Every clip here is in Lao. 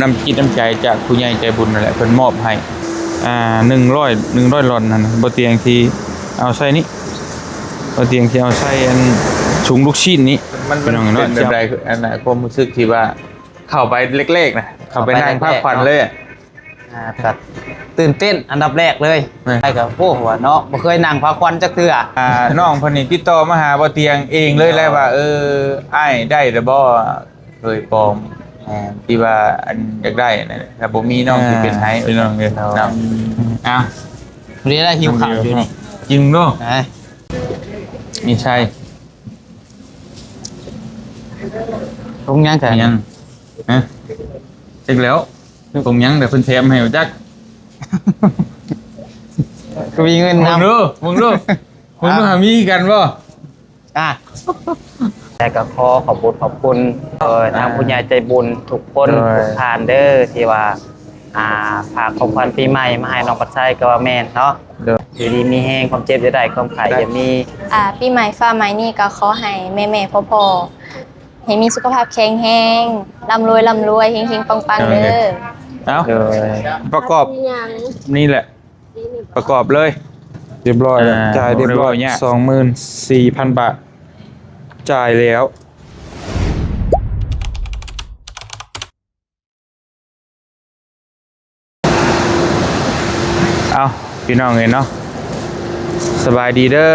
ນ້ຳຈິດນ້ຳໃຈຈາກຜູ້ໃຫຍ່ໃຈບຸນນັ້ນແຫຼະ ເພິ່ນມອບໃຫ້ ອ່າ ໜຶ່ງຮ້ອຍ ໜຶ່ງຮ້ອຍຫຼອນນັ້ນ ບໍ່ຕຽງທີ່ເອົາໃສ່ນີ້ ບໍ່ຕຽງທີ່ເອົາໃສ່ອັນທຸງລູກຊີ້ນນີ້ ມັນ ມັນເປັນແບບໃດ ອັນນ່າ ຄວາມຮູ້ສຶກທີ່ວ່າເຂົ້າໄປແລກໆນະ ເຂົ້າໄປນັ່ງພັກຜ່ອນເລີຍ ອ່າ ກໍຕື່ນເຕັ້ນອັນດັບແລກເລີຍ ແມ່ນ ໄປກໍ ໂອ້ ວ່າເນາະ ບໍ່ເຄີຍນັ່ງພັກຜ່ອນຈັກເທື່ອ ອ່າ ນ້ອງເພິ່ນນີ້ຕິດຕໍ່ມາຫາບໍ່ຕຽງເອງເລີຍແຫຼະວ່າ ເອີ ອ້າຍໄດ້ແລ້ວບໍ່ ເຄີຍປອມ ແມ່ນ ທີ່ວ່າອັນຢາກໄດ້ນັ້ນ ຖ້າບໍ່ມີນ້ອງຊິເປັນໃຫ້ ພີ່ນ້ອງເອີຍ ເນາະ ເອົາ ນີ້ລະຫິວເຂົ້າຢູ່ນີ້ ກິນເນາະ ມີໄຊ ຖົງຫຍັງ ຫຍັງ ຮະ ຈັກແລ້ວ ຖົງຫຍັງ ແຕ່ເພິ່ນແຖມໃຫ້ບໍ່ຈັກ ກໍມີເງິນນຳ ເບິ່ງດູ ເບິ່ງດູ ເບິ່ງດູ ຫາມີກັນບໍ່ ອ່າ ແຕ່ກໍຂໍຂອບບຸນຂອບຄຸນ ເອີ ທາງຜູ້ໃຫຍ່ໃຈບຸນທຸກຄົນ ທຸກທ່ານເດີ ທີ່ວ່າ ອ່າ ຝາກຂອງຂວັນປີໃໝ່ມາໃຫ້ນ້ອງພັດໄຊກໍວ່າແມ່ນເນາະ ຢູ່ດີມີແຮງ ຄວາມເຈັບຢ່າໄດ້ ຄວາມໄຂ້ຢ່າມີ ອ່າ ປີໃໝ່ຟ້າໃໝ່ນີ້ກໍຂໍໃຫ້ແມ່ໆພໍ່ໆ ໃຫ້ມີສຸຂະພາບແຂງແຮງ ລ່ຳລວຍ ລ່ຳລວຍ ເຮັງໆ ປັງໆ ເດີ ເອົາ ປະກອບ ນີ້ແຫຼະ ປະກອບເລີຍ ຮຽບຮ້ອຍແລ້ວ ອ່າ ຈ່າຍຮຽບຮ້ອຍ ສອງໝື່ນສີ່ພັນບາດ ຈ່າຍແລ້ວ ເອົ້າ ພີ່ນ້ອງເອີຍເນາະ ສະບາຍດີເດີ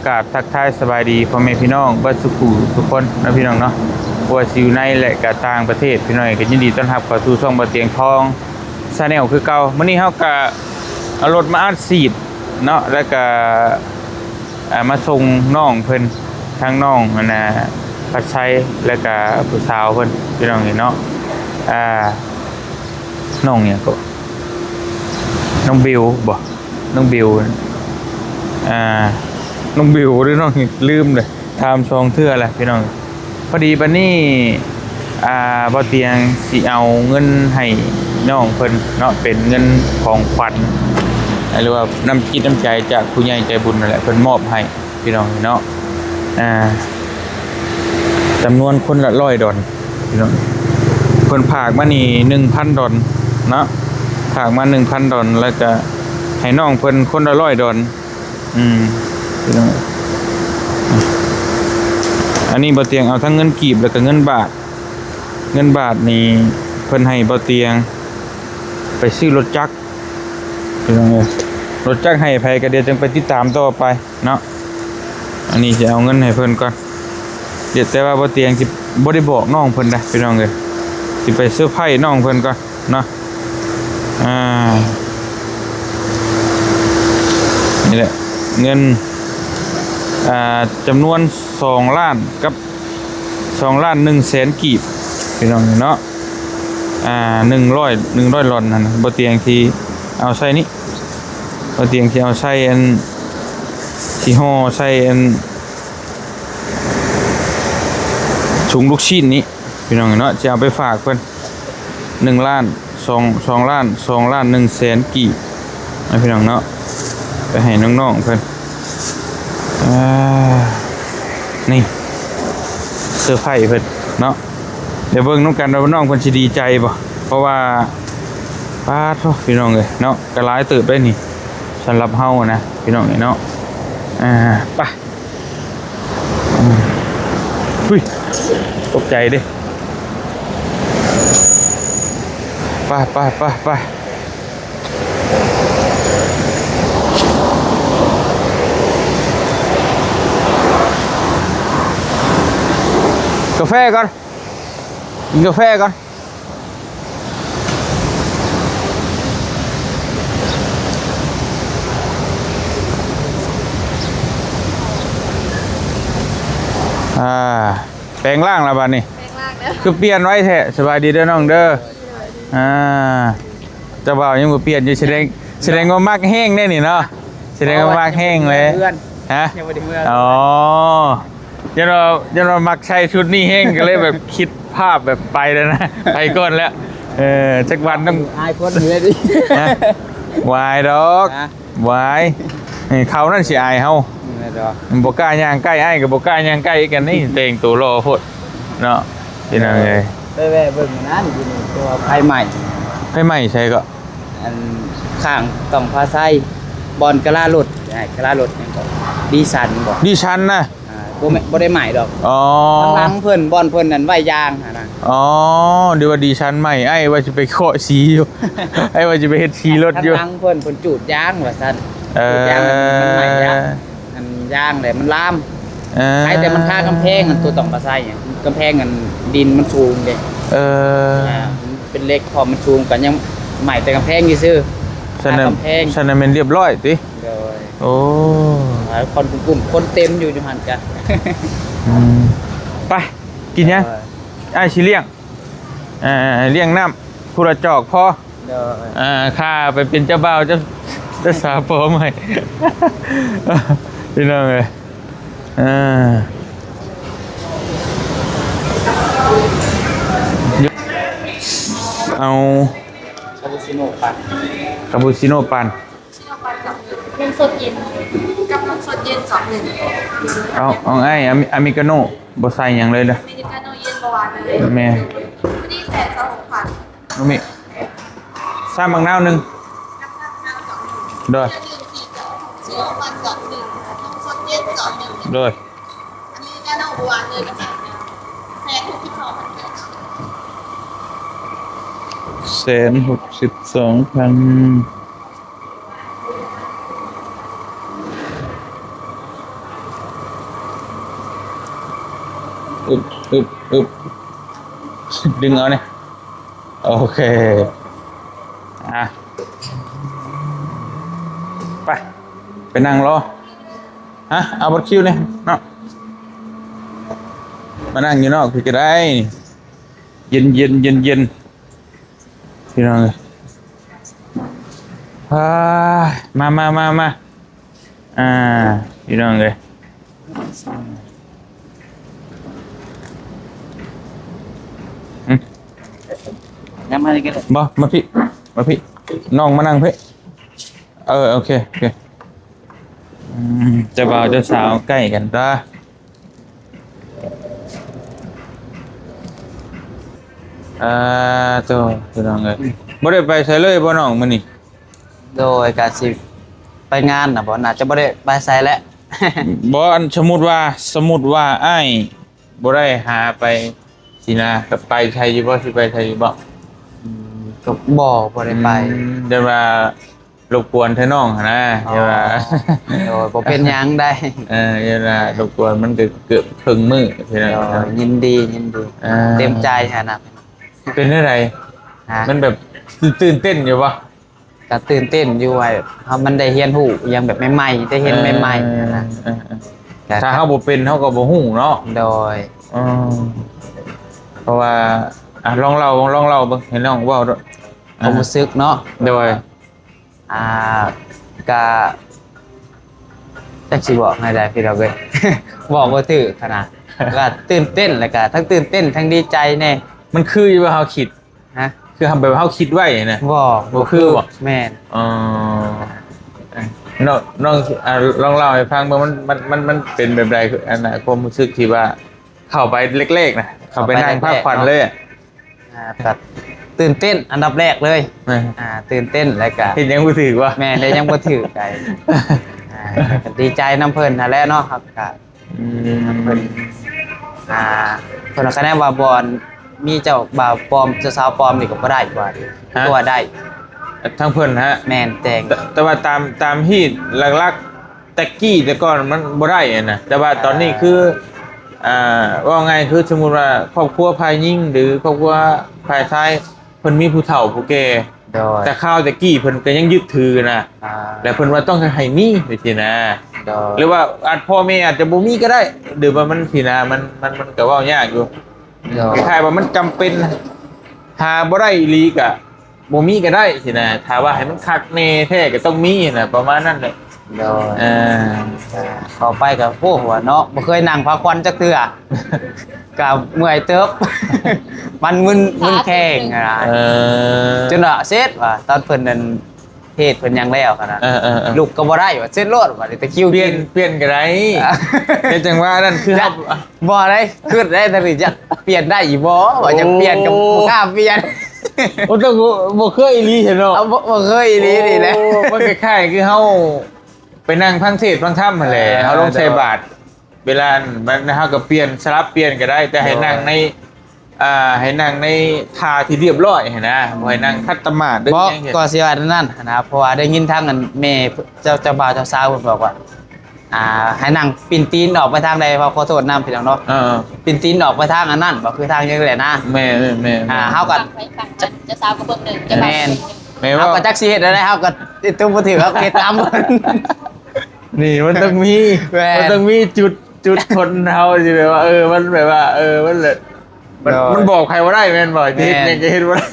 ກາບທັກທາຍສະບາຍດີພໍ່ແມ່ພີ່ນ້ອງເບິດສູ່ຜູ້ສູ່ຄົນເນາະ ພີ່ນ້ອງເນາະ ບໍ່ວ່າຊິຢູ່ໃນ ແລະ ກະຕ່າງປະເທດ ພີ່ນ້ອງເອີຍ ກໍຍິນດີຕ້ອນຮັບເຂົ້າສູ່ຊ່ອງບໍ່ຕຽງທອງ Channel ຄືເກົ່າ ມື້ນີ້ເຮົາກະເອົາລົດມາອັດສີດເນາະ ແລ້ວກະ ອ່າ ມາສົ່ງນ້ອງເພິ່ນ ທັງນ້ອງອັນນ່າ ພັດໄຊ ແລ້ວກະຜູ້ສາວເພິ່ນ ພີ່ນ້ອງເອີຍເນາະ ອ່າ ນ້ອງຫຍັງເກາະ ນ້ອງບິວບໍ ນ້ອງບິວ ອ່າ ນ້ອງບິວ ຫຼື ນ້ອງຫຍັງ ລືມເລີຍ ຖາມສອງເທື່ອແລ້ວ ພີ່ນ້ອງ. ພໍດີບັດນີ້ ອ່າ ບໍ່ຕຽງຊິເອົາເງິນໃຫ້ນ້ອງເພິ່ນເນາະ ເປັນເງິນຂອງຂວັນ ຫຼືວ່ານ້ຳຈິດນ້ຳໃຈຈາກຜູ້ໃຫຍ່ໃຈບຸນນັ້ນແຫຼະ ເພິ່ນມອບໃຫ້ພີ່ນ້ອງເນາະ ອ່າ ຈຳນວນຄົນລະຮ້ອຍດອນພີ່ນ້ອງ ເພິ່ນຝາກມານີ້ໜຶ່ງພັນດອນເນາະ ຝາກມາໜຶ່ງພັນດອນ ແລ້ວກະໃຫ້ນ້ອງເພິ່ນຄົນລະຮ້ອຍດອນ. ອືມ ພີ່ນ້ອງ ອັນນີ້ບໍ່ຕຽງເອົາທັງເງິນກີບ ແລ້ວກໍເງິນບາດ ເງິນບາດນີ້ເພິ່ນໃຫ້ບໍ່ຕຽງໄປຊື້ລົດຈັກ ພີ່ນ້ອງເອີຍ ລົດຈັກໃຫ້ໃຜກໍດຽວຈັ່ງໄປຕິດຕາມຕໍ່ໄປເນາະ ອັນນີ້ຊິເອົາເງິນໃຫ້ເພິ່ນກ່ອນ ແຕ່ວ່າບໍ່ຕຽງຊິບໍ່ໄດ້ບອກນ້ອງເພິ່ນນະ ພີ່ນ້ອງເອີຍ ຊິໄປເຊີໄພຣນ້ອງເພິ່ນກ່ອນ. ເນາະ ອ່າ ນີ້ແຫຼະ ເງິນ ອ່າ ຈຳນວນສອງລ້ານກັບສອງລ້ານໜຶ່ງແສນກີບ ພີ່ນ້ອງເນາະ ອ່າ ໜຶ່ງຮ້ອຍ ໜຶ່ງຮ້ອຍຫຼອນຫັ້ນ ບໍ່ຕຽງທີ່ເອົາໃສ່ນີ້ ບໍ່ຕຽງທີ່ເອົາໃສ່ອັນ ທີ່ຫໍ່ໃສ່ອັນ ຖົງລູກຊີ້ນນີ້ ພີ່ນ້ອງເນາະ ຈະເອົາໄປຝາກເພິ່ນ ໜຶ່ງລ້ານ ສອງ ສອງລ້ານ ສອງລ້ານໜຶ່ງແສນກີບນະ ພີ່ນ້ອງເນາະ ໄປໃຫ້ນ້ອງໆເພິ່ນ ອ່າ ນີ້ ເຊີໄພຣເພິ່ນເນາະ ດຽວເບິ່ງນຳກັນວ່ານ້ອງເພິ່ນຊິດີໃຈບໍ່ ເພາະວ່າ ປາດໂທ້ ພີ່ນ້ອງເອີຍເນາະ ກໍຫຼາຍເຕີບໄດ໋ນີ້ ສຳລັບເຮົານະ ພີ່ນ້ອງເອີຍເນາະ ອ່າ ໄປ. ອືມ ອຸ້ຍ ຕົກໃຈເດ້ ໄປ ໄປ ໄປ ໄປ ກາແຟກ່ອນ ກິນກາແຟກ່ອນ. ອ່າ ແປງຮ່າງແລ້ວບັດນີ້ ແປງຮ່າງແລ້ວ ຄືປ່ຽນໄວແທ້. ສະບາຍດີເດີນ້ອງເດີ ອ່າ ເຈົ້າບ່າວຍັງບໍ່ປ່ຽນຢູ່ ສະແດງ ສະແດງວ່າມັກແຮງເດ້ນີ້ເນາະ ສະແດງວ່າມັກແຮງເລີຍ ຮະ ຍັງບໍ່ໄດ້ເມືອ ອໍ. ຢ້ານວ່າ ຢ້ານວ່າມັກໃສ່ຊຸດນີ້ແຮງ ກໍເລີຍແບບຄິດພາບແບບໄປແລ້ວນະ ໄປກ່ອນແລ້ວ. ເອີ ຈັກວັນຕ້ອງ ອາຍຄົນຢູ່ເດ້ ຮະ ວາຍດອກ ຮະ ວາຍ ເອີ ເຂົານັ້ນຊິອາຍເຮົາ ແມ່ນດອກ ບໍ່ກ້າຍ່າງໃກ້ ອ້າຍກໍບໍ່ກ້າຍ່າງໃກ້ຄືກັນນີ້ ແຕ່ງໂຕຫຼໍ່ໂພດເນາະ ພີ່ນ້ອງເອີຍ. ໄປແວ່ເບິ່ງນັ້ນຢູ່ນີ້ ແຕ່ວ່າໄຟໄໝ້ ໄຟໄໝ້ໃສເກາະ? ອັນຂ້າງຕ້ອງພາໄຊ ບ່ອນກະລາລົດ ກະລາລົດຫຍັງເກາະ ດີຊັນບໍ່? ດີຊັນນະ? ອ່າ ບໍ່ແມ່ນ ບໍ່ໄດ້ໄໝ້ດອກ. ອໍ ທາງຫຼັງເພິ່ນ ບ່ອນເພິ່ນນັ້ນໄວ້ຢາງຫັ້ນນະ. ອໍ ຫຼືວ່າດີຊັນໄໝ້? ອ້າຍວ່າຊິໄປເຄາະສີຢູ່ ອ້າຍວ່າຊິໄປເຮັດສີລົດຢູ່. ທາງຫຼັງເພິ່ນ ເພິ່ນຈູດຢາງວ່າຊັ້ນ. ເອີ ຈູດຢາງແລ້ວມັນໄໝ້ຢາງ ອັນຢາງແຫຼະມັນລາມ. ເອີ ໃຜແຕ່ມັນຄາກຳແພງ ອັນຕົວຕ້ອງພາໄຊ ກຳແພງອັນດິນມັນສູງເດ້. ເອີ ອ່າ ເປັນເຫຼັກ ເພາະມັນສູງ ກໍຍັງໄໝ້ແຕ່ກຳແພງຊື່ໆ. ຊັ້ນນະ ຄາກຳແພງ ຊັ້ນນະແມ່ນລຽບຮ້ອຍຕິ? ໂດຍ. ໂອ້ ຄົນກຸ້ມໆ ຄົນເຕັມຢູ່ ຢູ່ຫັ້ນກະ. ອືມ ໄປ ກິນຫຍັງ? ໂດຍ. ອ້າຍຊິລ້ຽງ ເອີ ລ້ຽງນ້ຳຜູ້ລະຈອກພໍ. ໂດຍ. ອ່າ ຂ້າໄປເປັນເຈົ້າບ່າວ ເຈົ້າ ເຈົ້າສາວປອມໃຫ້ ພີ່ນ້ອງເອີຍ. ອ່າ ເອົາ ຄາປູຊິໂນປັ່ນ ຄາປູຊິໂນປັ່ນ ນມສົດເຢັນ ກັບນມສົດເຢັນສອງໜຶ່ງ. ເອົາ ເອົາອ້າຍ ອາເມ ອາເມກາໂນ ບໍ່ໃສ່ຫຍັງເລີຍເດີ. ອາເມລິກາໂນເຢັນ ບໍ່ຫວານເລີຍ. ແມ່ນ. ພໍດີແສນຊາວຫົກພັນ. ນ້ອງມິ ຊາບັກນາວໜຶ່ງ. ໂດຍ. ໂດຍ. ອາເມລິກາໂນບໍ່ຫວານເລີຍ ກັບຊາບັກນາວ ແສນຫົກສິບສອງພັນ. ແສນຫົກສິບສອງພັນ. ອຶບ ອຶບ ອຶບ ດຶງເອົານີ້. ໂອເຄ ອ່ະ ໄປ ໄປນັ່ງລໍ. ຮະ ເອົາບັດຄິວນີ້ເນາະ ມານັ່ງຢູ່ນອກພີ້ກໍໄດ້. ເຢັນໆ ເຢັນໆ ພີ່ນ້ອງເອີຍ. ອ່າ ມາ ມາ ມາ ມາ ອ່າ ພີ່ນ້ອງເອີຍ. ອືມ ຍັງມາອີກກໍໄດ້. ບໍ່ ມາພີ້ ມາພີ້ ນ້ອງມານັ່ງພີ້. ເອີ ໂອເຄ ໂອເຄ. ອືມ ເຈົ້າບ່າວເຈົ້າສາວໃກ້ກັນຕາ. ອ່າ ໂຕ ພີ່ນ້ອງເອີຍ ບໍ່ໄດ້ໄປໃສເລີຍບໍ່ນ້ອງມື້ນີ້? ໂດຍ ກະຊິໄປງານນະບໍ່ ໜ້າຈະບໍ່ໄດ້ໄປໃສແຫຼະ. ບໍ່ ອັນ ສົມມຸດວ່າ ສົມມຸດວ່າອ້າຍບໍ່ໄດ້ຫາໄປຊີ້ນະ ກະໄປໃສຢູ່ບໍ່? ຊິໄປໃສຢູ່ບໍ່? ອືມ ກໍບໍ່ ບໍ່ໄດ້ໄປ. ອືມ ແຕ່ວ່າ ລົບກວນເທື່ອນ້ອງຫັ້ນນະ. ອໍ ແຕ່ວ່າ ໂດຍ ບໍ່ເປັນຫຍັງໄດ໋. ເອີ ຢ່າລະລົບກວນ ມັນກໍເກືອບເຄິ່ງມື້ພີ່ນ້ອງ. ໂດຍ ຍິນດີ ຍິນດີ ອ່າ ເຕັມໃຈຫັ້ນນະ. ເປັນແນວໃດ? ຮະ? ມັນແບບຕື່ນເຕັ້ນຢູ່ບໍ່? ກໍຕື່ນເຕັ້ນຢູ່ ວ່າເຮົາ ມັນໄດ້ຮຽນຮູ້ອີ່ຫຍັງແບບໃໝ່ໆ ໄດ້ເຫັນໃໝ່ໆ ເອີ ຫັ້ນນະ. ເອີ ເອີ ກໍ ຖ້າເຮົາບໍ່ເປັນ ເຮົາກໍບໍ່ຮູ້ເນາະ. ໂດຍ. ເອີ ເພາະວ່າ ອ່ະ ລອງເລົ່າ ລອງເລົ່າເບິ່ງ ໃຫ້ນ້ອງເວົ້າໂລດ ຄວາມຮູ້ສຶກເນາະ. ໂດຍ. ອ່າ ກະ ຈັກຊິບອກແນວໃດພີ່ນ້ອງເອີຍ ບອກບໍ່ຖືກຫັ້ນນະ. ກະຕື່ນເຕັ້ນ ແລ້ວກະທັງຕື່ນເຕັ້ນ ທັງດີໃຈແດ່. ມັນຄືຢູ່ບໍ່ເຮົາຄິດ? ຮະ? ຄືແບບເຮົາຄິດໄວ້ນະ? ບໍ່ ບໍ່ຄືບໍ່? ແມ່ນ. ອໍ ນ້ອງ ນ້ອງ ອ່າ ລອງເລົ່າໃຫ້ຟັງເບິ່ງ ມັນ ມັນ ມັນ ມັນເປັນແບບໃດ? ອັນນ່າ ຄວາມຮູ້ສຶກທີ່ວ່າເຂົ້າໄປແລກໆນະ ເຂົ້າໄປນັ່ງພັກຜ່ອນເລີຍ. ອ່າ ກໍຕື່ນເຕັ້ນອັນດັບແລກເລີຍ. ແມ່ນ. ອ່າ ຕື່ນເຕັ້ນ ແລ້ວກໍເຮັດຫຍັງບໍ່ຖືກບໍ່? ແມ່ນ ເຮັດຫຍັງບໍ່ຖືກໃດ. ອ່າ ກໍດີໃຈນຳເພິ່ນຫັ້ນແຫຼະເນາະ. ເຮົາກໍ ອືມ ເພິ່ນ ອ່າ ເພິ່ນວ່າ ຄະແນນວ່າບ່ອນມີເຈົ້າບ່າວປອມ ເຈົ້າສາວປອມນີ້ກໍບໍ່ໄດ້ວ່າ. ຮະ? ກໍວ່າໄດ້ ທາງເພິ່ນຮະ? ແມ່ນ ແຕ່ງ. ແຕ່ ແຕ່ວ່າຕາມ ຕາມຮີດຫຼັກໆ ແຕ່ກີ້ແຕ່ກ່ອນມັນບໍ່ໄດ້ຫັ້ນນະ ແຕ່ວ່າຕອນນີ້ຄື ອ່າ ເວົ້າງ່າຍຄືສົມມຸດວ່າຄອບຄົວຝ່າຍຍິງ ຫຼື ຄອບຄົວຝ່າຍຊາຍ ເພິ່ນມີຜູ້ເຖົ້າຜູ້ແກ່. ໂດຍ. ແຕ່ຄາວແຕ່ກີ້ເພິ່ນກໍຍັງຍຶດຖືນະ. ອ່າ ແລ້ວເພິ່ນວ່າຕ້ອງໃຫ້ມີ ຈັ່ງຊີ້ນະ. ໂດຍ. ຫຼືວ່າອາດ ພໍ່ແມ່ອາດຈະບໍ່ມີກໍໄດ້ ຫຼືວ່າມັນຊີ້ນະ ມັນ ມັນ ມັນກໍເວົ້າຍາກຢູ່. ໂດຍ. ຄ້າຍໆວ່າມັນຈຳເປັນ ຫາບໍ່ໄດ້ອີ່ຫຼີກໍ ບໍ່ມີກໍໄດ້ຊີ້ນະ ຖ້າວ່າໃຫ້ມັນຄັກແນ່ແທ້ກໍຕ້ອງມີນະ ປະມານນັ້ນແຫຼະ. ໂດຍ. ເອີ ຕໍ່ໄປກໍ ໂອ້ ວ່າເນາະ ບໍ່ເຄີຍນັ່ງພາຄວັນຈັກເທື່ອ ກໍເມື່ອຍເຕີບ ມັນມຶນ ມຶນແຂ້ງນະ. ເອີ ຈົນວ່າເສັດວ່າ ຕອນເພິ່ນນັ້ນ ເພດເພິ່ນຫຍັງແລ້ວຫັ້ນນະ ເອີໆໆ ລຸກກໍບໍ່ໄດ້ວ່າ ເຊັດໂລດວ່າ ແຕ່ຄິວ ປ່ຽນ ກິນ ປ່ຽນກໍໄດ້ ເອີ ແຕ່ຈັ່ງວ່ານັ້ນຄື ຢາກ ເຮົາ ບໍ່ໄດ້ ຄິດໄດ້ ທາງນີ້ຢາກປ່ຽນໄດ້ອີກບໍ່ ວ່າຢາກປ່ຽນກໍ ໂອ້ ບໍ່ກ້າປ່ຽນ ໂອ້ ແຕ່ບໍ່ ບໍ່ເຄີຍອີ່ຫຼີຊັ້ນເນາະ ເອົາ ບໍ່ ບໍ່ເຄີຍອີ່ຫຼີນີ້ແຫຼະ ໂອ້ ມັນຄ້າຍໆຄືເຮົາໄປນັ່ງຟັງເທດຟັງທຳຫັ້ນແຫຼະ ເອີ ເຮົາລົງໃສ່ບາດ ເວລານັ້ນເຮົາກໍປ່ຽນ ສະຫຼັບປ່ຽນກໍໄດ້ ແຕ່ໃຫ້ ໂດຍ ນັ່ງໃນ ອ່າ ໃຫ້ນັ່ງໃນທ່າທີ່ລຽບຮ້ອຍຫັ້ນນະ ບໍ່ໃຫ້ນັ່ງຂັດຕະໝາດ ຫຼື ບໍ່ ຫຍັງ ກໍຊິວ່ານັ້ນຫັ້ນນະ ເພາະວ່າໄດ້ຍິນທາງອັນແມ່ເຈົ້າ ເຈົ້າບ່າວເຈົ້າສາວເພິ່ນບອກວ່າ ອ່າ ໃຫ້ນັ່ງປິ່ນຕີນອອກໄປທາງໃດ ຂໍ ຂໍໂທດນຳພີ່ນ້ອງເນາະ ເອີ ປິ່ນຕີນອອກໄປທາງອັນນັ້ນບໍ່ ຄືທາງນີ້ແຫຼະນະ ແມ່ນໆໆ ອ່າ ເຮົາກໍ ເຈົ້າສາວກໍເບິ່ງໜຶ່ງ ແມ່ນ ແມ່ນ ເຮົາກໍຈັກຊິເຮັດແນວໃດ ເຮົາກໍຕິດຕົວບໍ່ຖືກ ເຮົາກໍເຮັດຕາມເພິ່ນ ນີ້ມັນຕ້ອງມີ ແມ່ນ ມັນຕ້ອງມີຈຸດ ຈຸດຄົນເຮົາຊິແບບວ່າ ເອີ ມັນແບບວ່າ ເອີ ມັນແຫຼະ ມັນ ໂດຍ ມັນບອກໃຜບໍ່ໄດ້ແມ່ນບໍ່? ແມ່ນ ຊິເຮັດຫຍັງກໍເຮັດບໍ່ໄດ້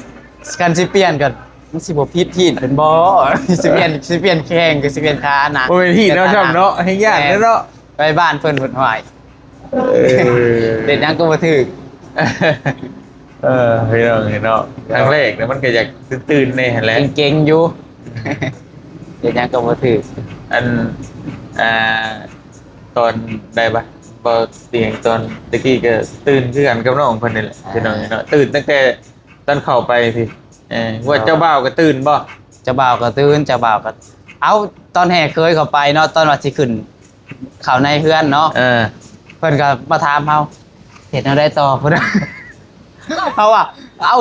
ຄັນຊິປ່ຽນກໍ ມັນຊິບໍ່ຜິດຮີດເພິ່ນບໍ່? ຊິປ່ຽນ ຊິປ່ຽນແຂ້ງ ກໍຊິປ່ຽນຂານະ ບໍ່ແມ່ນຮີດເນາະ ຊ້ຳເນາະ ແຮງຢ້ານເນາະ ແມ່ນ ໄປບ້ານເພິ່ນພຸ້ນ ຫ້ວຍ ເອີ ເຮັດຫຍັງກໍບໍ່ຖືກ ເອີ ພີ່ນ້ອງເອີຍເນາະ ຄັ້ງແລກນະ ມັນກໍຢາກຕື່ນໆແດ່ຫັ້ນແຫຼະ ເກັ່ງໆຢູ່ ເຮັດຫຍັງກໍບໍ່ຖືກ ອັນ ອ່າ ຕອນໃດວະ ບໍ່ຕຽງ ຕອນຕະກີ້ກໍຕື່ນຄືກັນກັບນ້ອງເພິ່ນນີ້ແຫຼະ ອ່າ ພີ່ນ້ອງເນາະ ຕື່ນຕັ້ງແຕ່ຕອນເຂົ້າໄປພີ້ ເອີ ວ່າເຈົ້າບ່າວກໍຕື່ນບໍ່? ເຈົ້າບ່າວກໍຕື່ນ ເຈົ້າບ່າວກໍ ເອົ້າ ຕອນແຫ່ເຂີຍເຂົ້າໄປເນາະ ຕອນວ່າຊິຂຶ້ນເຂົ້າໃນເຮືອນເນາະ ເອີ ເພິ່ນກໍມາຖາມເຮົາ ເຮັດແນວໃດຕໍ່ພຸ້ນ ເຮົາວ່າ ເອົ້າ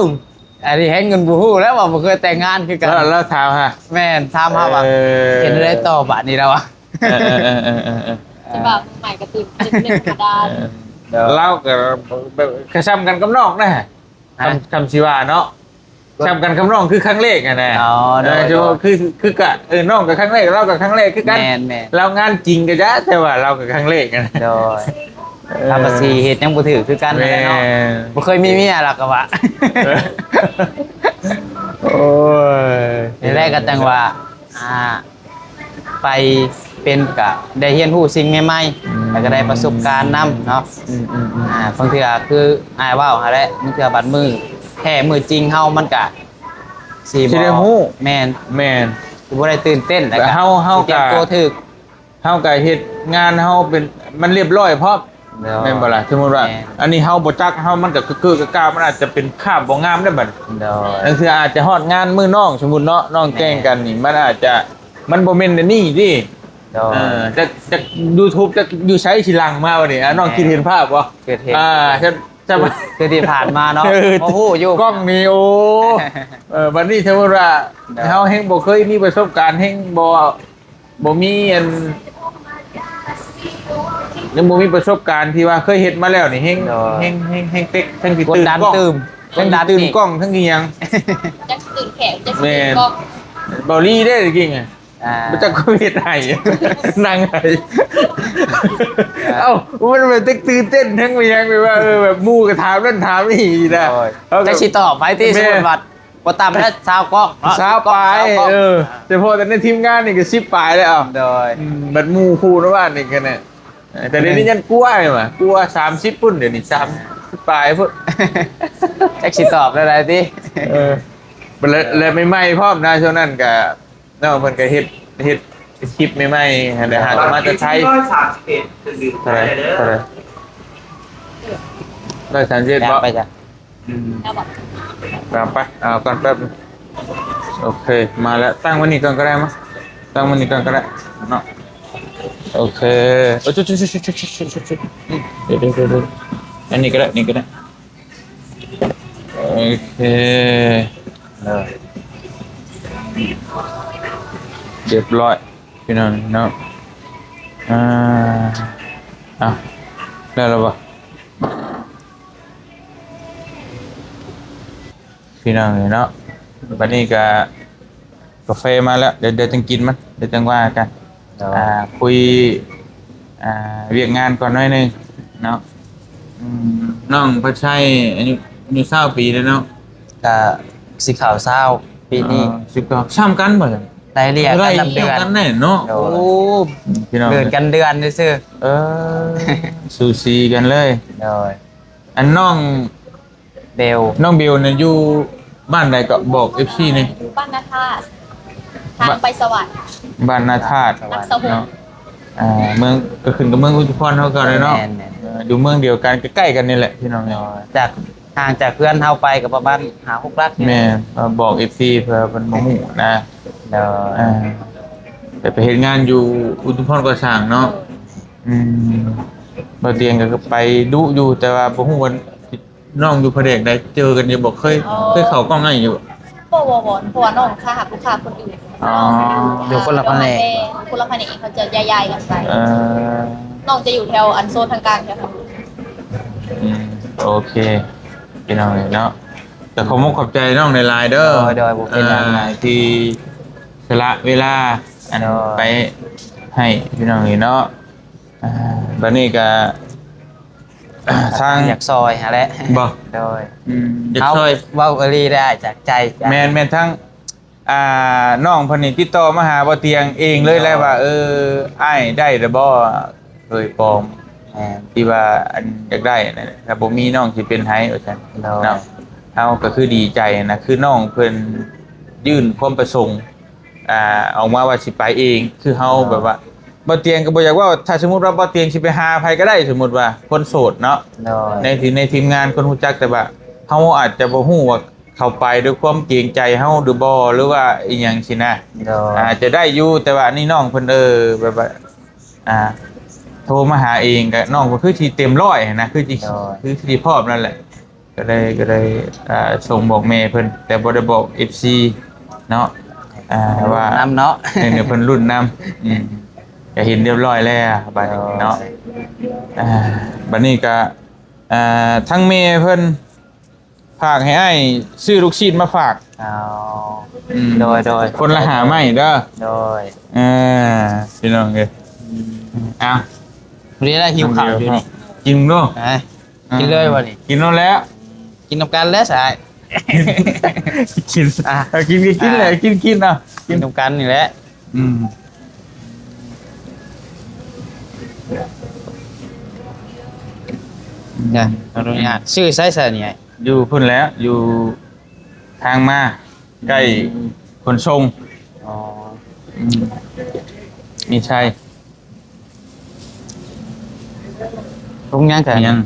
ອັນນີ້ແຮງເງິນບໍ່ຮູ້ແລ້ວວ່າບໍ່ເຄີຍແຕ່ງງານຄືກັນ ລາວ ລາວຖາມຫາ ແມ່ນ ຖາມຫາວ່າ ເອີ ເຮັດແນວໃດຕໍ່ບາດນີ້ລາວວ່າ ເອີໆໆໆໆ ເອີ ເຈົ້າບ່າວມືໃໝ່ກໍຕື່ນເຕັ້ນເປັນທຳມະດາ ເອີ ລາວກໍແບບ ກໍຊ່ຳກັນກັບນ້ອງນະ ຮະ ຄຳ ຄຳຊິວ່າເນາະ ຊ່ຳກັນກັບນ້ອງຄືຄັ້ງແລກຫັ້ນນະ ອໍ ໂດຍ ເອີ ໂດຍ ຄື ຄືກະ ເອີ ນ້ອງກໍຄັ້ງແລກ ລາວກໍຄັ້ງແລກຄືກັນ ແມ່ນໆ ລາວງານຈິງກໍຈະ ແຕ່ວ່າລາວກໍຄັ້ງແລກຫັ້ນ ໂດຍ ເອີ ລາວກໍຊິເຮັດຫຍັງບໍ່ຖືກຄືກັນຫັ້ນແຫຼະເນາະ ແມ່ນ ບໍ່ເຄີຍມີເມຍລາວກໍວ່າ ໂອ້ຍ ນີ້ແຫຼະກໍຈັ່ງວ່າ ອ່າ ໄປເປັນກະໄດ້ຮຽນຮູ້ສິ່ງໃໝ່ໆ ອືມ ແລ້ວກໍໄດ້ປະສົບການນຳເນາະ ອືມໆໆ ອ່າ ບາງເທື່ອຄືອ້າຍເວົ້າຫັ້ນແຫຼະ ບາງເທື່ອບັດມື້ແທ້ມື້ຈິງເຮົາມັນກະຊິ ຊິໄດ້ຮູ້ ແມ່ນ ແມ່ນ ຊິບໍ່ໄດ້ຕື່ນເຕັ້ນ ແລ້ວກະເຮົາ ເຮົາກະ ຊິຕຽມຕົວຖືກ ເຮົາກະເຮັດງານເຮົາເປັນ ມັນລຽບຮ້ອຍພ້ອມ ໂດຍ ແມ່ນບໍ່ລະ? ສົມມຸດວ່າ ແມ່ນ ອັນນີ້ເຮົາບໍ່ຈັກ ເຮົາມັນກະກຶກໆກະກາ ມັນອາດຈະເປັນພາບບໍ່ງາມໄດ້ບັດນີ້ ໂດຍ ບາງເທື່ອອາດຈະຮອດງານມື້ນ້ອງ ສົມມຸດເນາະ ນ້ອງແຕ່ງກັນນີ້ ມັນອາດຈະ ມັນບໍ່ແມ່ນແນວນີ້ຕິ ໂດຍ ເອີ ຈັກ ຈັກຢູທູບ ຈັກຢູ່ໃສຊິຫຼັ່ງມາບັດນີ້ ອ່າ ນ້ອງຄິດເຫັນພາບບໍ່? ຄິດເຫັນ ອ່າ ຈະ ຈະ ຄືທີ່ຜ່ານມາເນາະ ເອີ ພໍຮູ້ຢູ່ ກ້ອງນີ້ ໂອ້ ເອີ ບັດນີ້ສົມມຸດວ່າ ໂດຍ ເຮົາແຮ່ງບໍ່ເຄີຍມີປະສົບການ ແຮ່ງບໍ່ ບໍ່ມີອັນ ຍັງບໍ່ມີປະສົບການທີ່ວ່າເຄີຍເຮັດມາແລ້ວນີ້ ແຮ່ງ ໂດຍ ແຮ່ງ ແຮ່ງ ແຮ່ງເຕັກ ແຮ່ງຊິຕື່ນກ້ອງ ແຮ່ງຊິຕື່ນກ້ອງ ແຮ່ງຊິຫຍັງ ຈັກຊິຕື່ນແຂກ ຈັກຊິຕື່ນກ້ອງ ແມ່ນ ເບົາລີເດ້ຕະກີ້ ອ່າ ບໍ່ຈັກເຮັດໃຫ້ ນັ່ງໃຫ້ ອ່າ ເອົ້າ ມັນແບບຕື່ນເຕັ້ນ ທັງມີຫຍັງ ແບບວ່າ ເອີ ແບບໝູ່ກໍຖາມນັ້ນຖາມນີ້ນະ ໂດຍ ເຮົາກໍ ຈັກຊິຕອບໃຜຕິ ແມ່ນ ສົມມຸດວ່າ ບໍ່ຕ່ຳແລ້ວຊາວກ້ອງເນາະ ຊາວປາຍ ຊາວກ້ອງ ເອີ ສະເພາະແຕ່ໃນທີມງານນີ້ກໍສິບປາຍແລ້ວ ໂດຍ ອືມ ບັດໝູ່ຄູ່ໃນບ້ານນີ້ກໍແນ່ ເອີ ແຕ່ດຽວນີ້ຍັງກວ່າຢູ່ຫວາ ກວ່າສາມສິບພຸ້ນ ດຽວນີ້ສາມສິບປາຍພຸ້ນ ຈັກຊິຕອບແນວໃດຕິ ເອີ ແລະ ແລະໃໝ່ໆພ້ອມນະ ຊ່ວງນັ້ນກໍ ນ້ອງເພິ່ນກໍເຮັດ ເຮັດຄລິບໃໝ່ໆຫັ້ນແຫຼະ ຫາກໍມາແຕ່ໄທ ຮ້ອຍສາມສິບເອັດ ເປັນດື່ມ ເທົ່າໃດ? ເທົ່າໃດ? ຮ້ອຍສາມສິບເອັດ ບໍ່? ໄປຈ້ະ ອືມ ເອົາບໍ່? ເອົາໄປ ເອົາກ່ອນແປັບໜຶ່ງ ໂອເຄ ມາແລ້ວ ຕັ້ງໄວ້ນີ້ກ່ອນກໍໄດ້ ມາ ຕັ້ງໄວ້ນີ້ກ່ອນກໍໄດ້ເນາະ ໂອເຄ ໂອ້ ຈຸດໆໆໆໆ ອືມ ດຽວໆໆ ອັນນີ້ກໍໄດ້ ນີ້ກໍໄດ້ ໂອເຄ ເອີ ຮຽບຮ້ອຍ ພີ່ນ້ອງເນາະ ອ່າ ເອົາ ໄດ້ແລ້ວບໍ່ ພີ່ນ້ອງເນາະ ບັດນີ້ກໍ ກາເຟມາແລ້ວ ດຽວ ດຽວຈັ່ງກິນມັນ ດຽວຈັ່ງວ່າກັນ ໂດຍ ອ່າ ຄຸຍ ອ່າ ວຽກງານກ່ອນໜ້ອຍໜຶ່ງເນາະ ອືມ ນ້ອງພັດໄຊອາຍຸ ອາຍຸຊາວປີແລ້ວເນາະ ກະຊິເຂົ້າຊາວປີນີ້ ເອີ ສິບເກົ້າ ຊ່ຳກັນບໍ່? ໄລ່ເລ່ຍກັນນຳເດືອນ ຊ່ຳກັນແນ່ເນາະ ໂດຍ ໂອ້ ພີ່ນ້ອງ ເດີນກັນເດືອນຊື່ໆ ເອີ ສູສີກັນເລີຍ ໂດຍ ອັນນ້ອງ ເບວ ນ້ອງເບວນີ້ຢູ່ບ້ານໃດກໍບອກເອັຟຊີແດ່ ຢູ່ບ້ານນາທາດ ທາງໄປສະຫວັນ ບ້ານນາທາດ ນາສະຫຸງ ເນາະ ອ່າ ເມືອງ ກໍຂຶ້ນກັບເມືອງອຸທຸມພອນເຮົາເກົ່າແຫຼະເນາະ ແມ່ນໆ ເອີ ຢູ່ເມືອງດຽວກັນ ໃກ້ໆກັນນີ້ແຫຼະ ພີ່ນ້ອງເອີຍ ເນາະ ຈາກ ຫ່າງຈາກເຮືອນເຮົາໄປກໍປະມານຫ້າຫົກຫຼັກ ແມ່ນ ບອກເອັຟຊີເພື່ອເພິ່ນບໍ່ຮູ້ນະ ໂດຍ ອ່າ ແຕ່ໄປເຮັດງານຢູ່ອຸທຸມພອນກໍ່ສ້າງເນາະ ອືມ ບ່າວຕຽງກໍໄປດຸຢູ່ ແຕ່ວ່າບໍ່ຮູ້ວ່າ ນ້ອງຢູ່ພະແນກໃດ ເຈີກັນຢູ່ບໍ່? ເຄີຍ ອໍ ເຄີຍເຂົ້າກ້ອງອ້າຍຢູ່ບໍ່? ບໍ່ ບໍ່ ບໍ່ ເພາະວ່ານ້ອງຄາຮັບລູກຄ້າຄົນອື່ນ ອໍ ຢູ່ຄົນລະພະແນກ ຄົນລະພະແນກ ເຂົາຈະຍ້າຍໆກັນໄປ ເອີ ນ້ອງຈະຢູ່ແຖວອັນໂຊນທາງກາງແຖວນັ້ນ ອືມ ໂອເຄ ພີ່ນ້ອງເອີຍເນາະ ກໍຂອບມຸກຂອບໃຈນ້ອງຫຼາຍໆເດີ ໂດຍ ໂດຍ ບໍ່ເປັນຫຍັງ ອ່າ ທີ່ສະຫຼະເວລາ ອັນ ໂດຍ ໄປໃຫ້ພີ່ນ້ອງເອີຍເນາະ ອ່າ ບັດນີ້ກໍ ອ່າ ທາງ ຢາກຊ່ອຍຫັ້ນແຫຼະ ບໍ່? ໂດຍ ອືມ ຢາກຊ່ອຍ ເວົ້າອີ່ຫຼີໄດ້ຈາກໃຈ ແມ່ນໆ ທາງ ອ່າ ນ້ອງເພິ່ນນີ້ຕິດຕໍ່ມາຫາບ່າວຕຽງເອງເລີຍແຫຼະ ໂດຍ ວ່າ ເອີ ອ້າຍໄດ້ແລ້ວບໍ່ ເຄີຍປອມ ແມ່ນ ທີ່ວ່າ ອັນ ຢາກໄດ້ນັ້ນ ຖ້າບໍ່ມີນ້ອງຊິເປັນໃຫ້ ວ່າຊັ້ນ ໂດຍ ເນາະ ເຮົາກໍຄືດີໃຈນະ ຄືນ້ອງເພິ່ນຍື່ນຄວາມປະສົງ ອ່າ ອອກມາວ່າຊິໄປເອງ ຄືເຮົາ ໂດຍ ແບບວ່າ ບ່າວຕຽງກໍບໍ່ຢາກເວົ້າ ຖ້າສົມມຸດວ່າບ່າວຕຽງຊິໄປຫາໃຜກໍໄດ້ ສົມມຸດວ່າຄົນໂສດເນາະ ໂດຍ ໃນທີ່ ໃນທີມງານຄົນຮູ້ຈັກ ແຕ່ວ່າເຮົາອາດຈະບໍ່ຮູ້ວ່າເຂົາໄປດ້ວຍຄວາມເກງໃຈເຮົາຫຼືບໍ່ ຫຼືວ່າອີ່ຫຍັງຊີ້ນະ ໂດຍ ອາດຈະໄດ້ຢູ່ ແຕ່ວ່າອັນນີ້ນ້ອງເພິ່ນ ເອີ ແບບວ່າ ອ່າ ໂທມາຫາເອງ ກໍນ້ອງກໍຄືຊິເຕັມຮ້ອຍນະ ຄືຊິ ໂດຍ ຄືຊິພ້ອມນັ້ນແຫຼະ ກໍໄດ້ ກໍໄດ້ ອ່າ ສົ່ງບອກແມ່ເພິ່ນ ແຕ່ບໍ່ໄດ້ບອກເອັຟຊີເນາະ ອ່າ ວ່າ ນຳເນາະ ເອີ ເພິ່ນລຸ້ນນຳ ອືມ ກໍເຫັນຮຽບຮ້ອຍແລ້ວ ບາດນີ້ເນາະ ໂດຍ ອ່າ ບາດນີ້ກໍ ອ່າ ທາງແມ່ເພິ່ນຝາກໃຫ້ອ້າຍຊື້ລູກຊີ້ນມາຝາກ ອໍ ອືມ ໂດຍ ໂດຍ ຄົນລະຫ້າໄມ້ເດີ ໂດຍ ເອີ ພີ່ນ້ອງເອີຍ ອືມ ເອົາ ນີ້ລະຫິວເຂົ້າຢູ່ນີ້ ກິນເນາະ ເອີ ກິນເລີຍບໍ່ນີ້ ກິນໂລດແລ້ວ ກິນນຳກັນແຫຼະສາຍ ກິນ ອ່ະ ເອົາ ກິນກໍກິນແຫຼະ ອ່າ ກິນ ກິນເອົາ ກິນນຳກັນນີ້ແຫຼະ ອືມ ນະ ຂໍອະນຸຍາດ ຊື້ໃສຊະນີ້? ຢູ່ພຸ້ນແຫຼະ ຢູ່ທາງມາ ໃກ້ ອືມ ຂົນສົ່ງ ອໍ ອືມ ມີໄຊ ຖົງຫຍັງກະ ຫຍັງ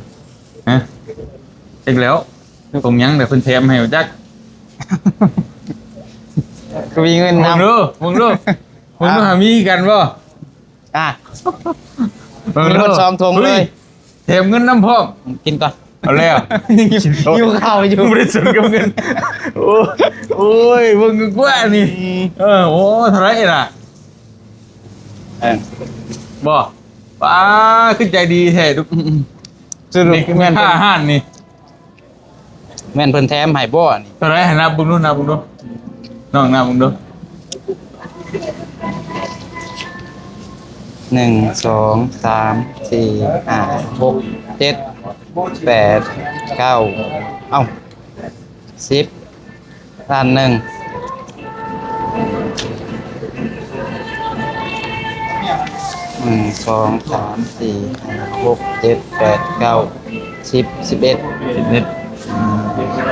ຮະ ຈັກແລ້ວ ຖົງຫຍັງແຫຼະ ເພິ່ນແຖມໃຫ້ບໍ່ຈັກ ຄືມີເງິນນຳ ເບິ່ງດູ ເບິ່ງດູ ເບິ່ງດູ ອ່າ ຫາມີກັນບໍ່ ອ່າ ເບິ່ງດູ ມີໝົດສອງຖົງເລີຍ ເຮີ້ຍ ແຖມເງິນນຳພ້ອມ ກິນກ່ອນ ເອົາແລ້ວ ຫິວເຂົ້າຢູ່ ບໍ່ໄດ້ສົນກັບເງິນ ໂອ້ຍ ໂອ້ຍ ເບິ່ງກວ້ານີ້ ອືມ ເອີ ໂອ້ ເທົ່າໃດລະ ເອີ ບໍ່ ປ້າ ຄືໃຈດີແທ້ ອືມ ສະຫຼຸບ ນີ້ຄືແມ່ນ ແມ່ຄ້າຮ້ານນີ້ ແມ່ນເພິ່ນແຖມໃຫ້ບໍ່ນີ້ ເທົ່າໃດ ໃຫ້ນັບເບິ່ງດູ ນັບເບິ່ງດູ ນ້ອງນັບເບິ່ງດູ ໜຶ່ງ ສອງ ສາມ ສີ່ ຫ້າ ຫົກ ເຈັດ ແປດ ເກົ້າ ເອົ້າ ສິບ ລ້ານໜຶ່ງ ໜຶ່ງ ສອງ ສາມ ສີ່ ຫ້າ ຫົກ ເຈັດ ແປດ ເກົ້າ ສິບ ສິບເອັດ ສິບເອັດ ອືມ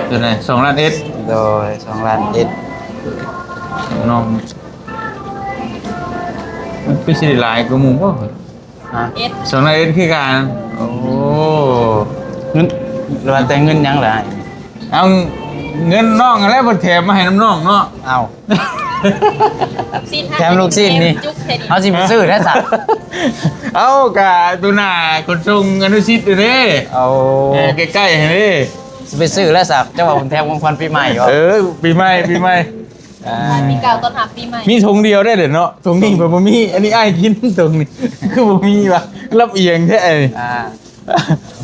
ເທົ່າໃດ ສອງລ້ານເອັດ ໂດຍ ສອງລ້ານເອັດ ນ້ອງ ມັນຄືຊິໄດ້ຫຼາຍກວ່າໝູ່ບໍ່? ຮະ? ເອັດ ສອງລ້ານເອັດຄືກັນ ໂອ້ ເງິນ ວ່າແຕ່ເງິນຫຍັງລະອ້າຍ? ເອົາ ເງິນນ້ອງຫັ້ນແຫຼະ ເພິ່ນແຖມມາໃຫ້ນຳນ້ອງເນາະ ເອົ້າ ແຖມລູກຊີ້ນນີ້ ເຮົາຊິໄປຊື້ແທ້ຊະ ເອົ້າ ກະຢູ່ໜ້າຂົນສົ່ງອະນຸສິດເດ້ ເອົາ ເອີ ໃກ້ໆຫັ້ນເດ້ ຊິໄປຊື້ແລ້ວຊະ ເຈົ້າວ່າເພິ່ນແຖມຂອງຂວັນປີໃໝ່ບໍ່? ເອີ ປີໃໝ່ ປີໃໝ່ ອ່າ ປີເກົ່າຕ້ອນຮັບປີໃໝ່ ມີຖົງດຽວໄດ້ເດ້ເນາະ ຖົງນີ້ເພິ່ນບໍ່ມີ ອັນນີ້ອ້າຍກິນຖົງນີ້ ຄືບໍ່ມີວະ ລຳອຽງແທ້ ອ່າ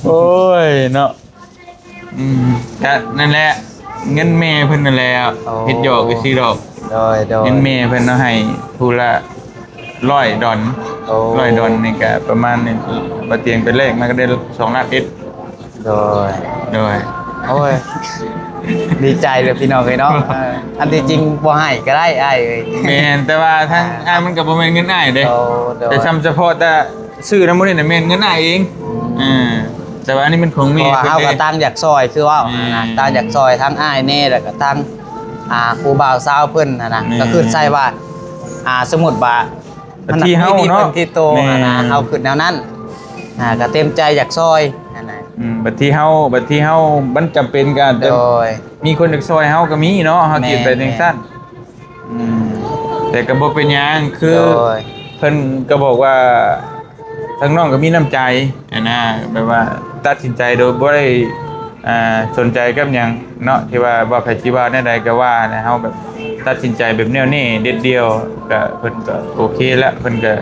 ໂອ້ຍເນາະ ອືມ ກະນັ້ນແຫຼະ ເງິນແມ່ເພິ່ນນັ້ນແຫຼະ ໂອ້ ເຮັດຫຍອກຊື່ໆດອກ ໂດຍໆ ເງິນແມ່ເພິ່ນເອົາໃຫ້ຜູ້ລະຮ້ອຍດອນ ໂອ້ ຮ້ອຍດອນນີ້ກະປະມານນີ້ ບ່າວຕຽງໄປແລກມາກໍໄດ້ສອງລ້ານເອັດ ໂດຍ ໂດຍ ໂອ້ຍ ດີໃຈເລີຍພີ່ນ້ອງເອີຍເນາະ ເອີ ອັນທີ່ຈິງບໍ່ໃຫ້ກໍໄດ້ອ້າຍເອີຍ ແມ່ນ ແຕ່ວ່າທາງ ອ່າ ອ້າຍມັນກໍບໍ່ແມ່ນເງິນອ້າຍເດ້ ໂດຍ ແຕ່ຊ່ຳສະເພາະແຕ່ຊື້ນຳໝູ່ນີ້ນະແມ່ນເງິນອ້າຍເອງ ອືມ ເອີ ແຕ່ວ່າອັນນີ້ແມ່ນຂອງແມ່ ເພາະວ່າເຮົາກໍຕ່າງຢາກຊ່ອຍຄືເວົ້າ ແມ່ນ ຕ່າງຢາກຊ່ອຍທັງອ້າຍແດ່ ແລ້ວກໍທັງ ອ່າ ຜູ້ບ່າວສາວເພິ່ນຫັ້ນນະ ແມ່ນ ກໍຄິດໃສ່ວ່າ ອ່າ ສົມມຸດວ່າ ບັດທີເຮົາເນາະ ມັນມີທີ່ເພິ່ນທີ່ໂຕຫັ້ນນະ ແມ່ນ ເຮົາຄິດແນວນັ້ນ ອ່າ ກໍເຕັມໃຈຢາກຊ່ອຍຫັ້ນນະ ອືມ ບັດທີເຮົາ ບັດທີເຮົາມັນຈຳເປັນກໍອາດຈະ ໂດຍ ມີຄົນຢາກຊ່ອຍເຮົາກໍມີເນາະ ເຮົາຄິດໄປຈັ່ງຊັ້ນ ແມ່ນ ອືມ ແຕ່ກໍບໍ່ເປັນຫຍັງ ຄື ໂດຍ ເພິ່ນກໍບອກວ່າ ທາງນ້ອງກໍມີນ້ຳໃຈຫັ້ນນະ ແບບວ່າຕັດສິນໃຈໂດຍບໍ່ໄດ້ ອ່າ ສົນໃຈກັບຫຍັງເນາະ ທີ່ວ່າ ວ່າໃຜຊິວ່າແນວໃດກໍວ່ານະ ເຮົາແບບຕັດສິນໃຈແບບແນ່ວແນ່ເດັດດ່ຽວ ກໍເພິ່ນກໍໂອເຄແລ້ວ ເພິ່ນກໍ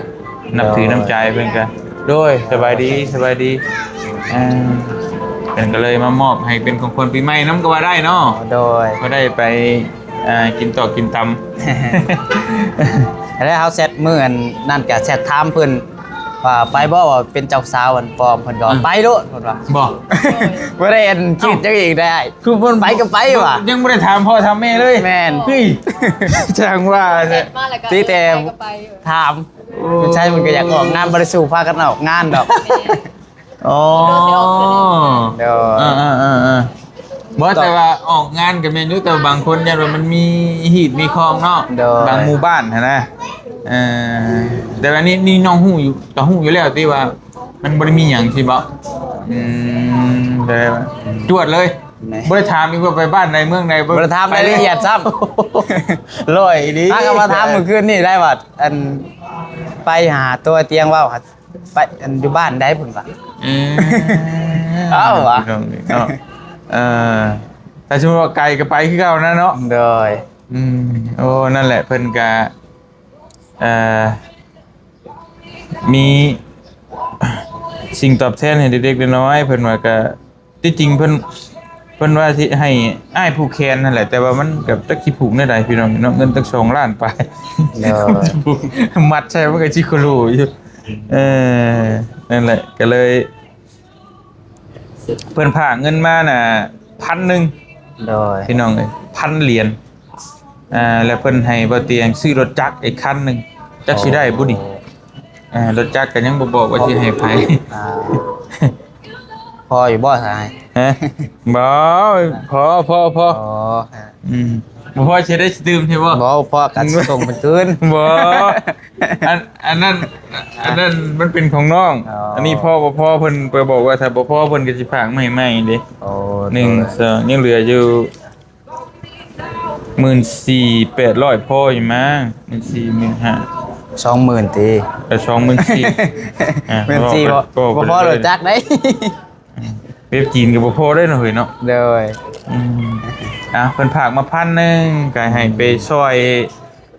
ນັບຖືນ້ຳໃຈ ເພິ່ນກໍ ໂດຍ ສະບາຍດີ ສະບາຍດີ ອ່າ ເພິ່ນກໍເລີຍມາມອບໃຫ້ເປັນຂອງຂວັນປີໃໝ່ນຳກໍວ່າໄດ້ເນາະ ໂດຍ ກໍໄດ້ໄປ ອ່າ ກິນຕອກກິນຕຳ ແລ້ວເຮົາແຊັດມື້ອັນນັ້ນກໍແຊັດຖາມເພິ່ນວ່າ ໄປບໍ່ ວ່າເປັນເຈົ້າສາວອັນປອມ ເພິ່ນກໍ ອືມ ໄປໂລດ ເພິ່ນວ່າ ບໍ່ ບໍ່ໄດ້ອັນຄິດຫຍັງອີກໄດ້ ຄືເພິ່ນໄປກໍໄປວ່າ ຍັງບໍ່ໄດ້ຖາມພໍ່ຖາມແມ່ເລີຍ ແມ່ນ ເຮີ້ຍ ຈັ່ງວ່າ ຕິແຕ່ຖາມ ໂອ້ ຜູ້ຊາຍເພິ່ນກໍຢາກອອກງານ ບໍ່ໄດ້ສູ້ພາກັນອອກງານດອກ ອໍ ໂດຍ ເອີໆໆໆ ບໍ່ ແຕ່ວ່າອອກງານກໍແມ່ນຢູ່ ແຕ່ວ່າບາງຄົນຢ້ານວ່າມັນມີຮີດມີຄອງເນາະ ໂດຍ ບາງໝູ່ບ້ານຫັ້ນນະ ເອີ ແຕ່ວ່ານີ້ ນີ້ນ້ອງຮູ້ຢູ່ ກໍຮູ້ຢູ່ແລ້ວຕິວ່າມັນບໍ່ໄດ້ມີຫຍັງ ຊິບໍ່ ອືມ ແຕ່ວ່າຈວດເລີຍ ແມ່ນ ບໍ່ໄດ້ຖາມອີກວ່າໄປບ້ານໃດເມືອງໃດ ບໍ່ໄດ້ຖາມລາຍລະອຽດຊ້ຳ ຮ້ອຍອີ່ຫຼີ ຫາກໍມາຖາມມື້ຄືນນີ້ໄດ້ວ່າ ອັນ ໄປຫາຕົວຕຽງເວົ້າ ໄປ ອັນ ຢູ່ບ້ານໃດພຸ້ນວ່າ ເອີ ເອົ້າວ່າ ເນາະ ເອີ ຖ້າສົມມຸດວ່າໄກກໍໄປຄືເກົ່ານະເນາະ ໂດຍ ອືມ ໂອ້ ນັ້ນແຫຼະ ເພິ່ນກະ ເອີ ມີສິ່ງຕອບແທນໃຫ້ເດັກໆນ້ອຍໆ ເພິ່ນວ່າກະ ທີ່ຈິງເພິ່ນ ເພິ່ນວ່າຊິໃຫ້ອ້າຍຜູກແຂນຫັ້ນແຫຼະ ແຕ່ວ່າມັນກໍຈັກຊິຜູກແນວໃດພີ່ນ້ອງເນາະ ເງິນຕັ້ງສອງລ້ານປາຍ ໂດຍ ມັດໃສ່ມັນກໍຊິໂຄໂລຢູ່ ເອີ ນັ້ນແຫຼະ ກໍເລີຍ ເພິ່ນຝາກເງິນມານະ ພັນໜຶ່ງ ໂດຍ ພີ່ນ້ອງເອີຍ ພັນຫຼຽນ ອ່າ ແລ້ວເພິ່ນໃຫ້ບ່າວຕຽງຊື້ລົດຈັກອີກຄັນໜຶ່ງ ຈັກຊິໄດ້ບໍ່ນີ້ ໂອ້ ອ່າ ລົດຈັກກໍຍັງບໍ່ບອກວ່າຊິໃຫ້ໃຜ ອ່າ ພໍຢູ່ບໍ່ຊາຍ ຮະ ບໍ່ ພໍ ພໍ ພໍ ອໍ ອືມ ບໍ່ພໍຊິໄດ້ຕື່ມໃຊ່ບໍ່ ບໍ່ພໍກໍຊິສົ່ງເພິ່ນຄືນ ບໍ່ ອັນ ອັນນັ້ນ ອັນນັ້ນມັນເປັນຂອງນ້ອງ ອໍ ອັນນີ້ພໍບໍ່ພໍ ເພິ່ນໄປບອກວ່າຖ້າບໍ່ພໍເພິ່ນກໍຊິຝາກມາໃຫ້ໃໝ່ເດ້ ໂອ້ ໜຶ່ງ ໂດຍ ສອງ ຍັງເຫຼືອຢູ່ ໝື່ນສີ່ແປດຮ້ອຍພໍຢູ່ມາ ໝື່ນສີ່ ໝື່ນຫ້າ ສອງໝື່ນຕິ ເອີ ສອງໝື່ນສີ່ ອ່າ ໝື່ນສີ່ ບໍ່ ບໍ່ພໍລົດຈັກເດ້ ເວັບຈີນກໍບໍ່ພໍເດ້ເນາະເຮີ້ຍເນາະ ໂດຍ ອືມ ອ່າ ເພິ່ນຝາກມາພັນໜຶ່ງ ກໍໃຫ້ໄປຊ່ອຍ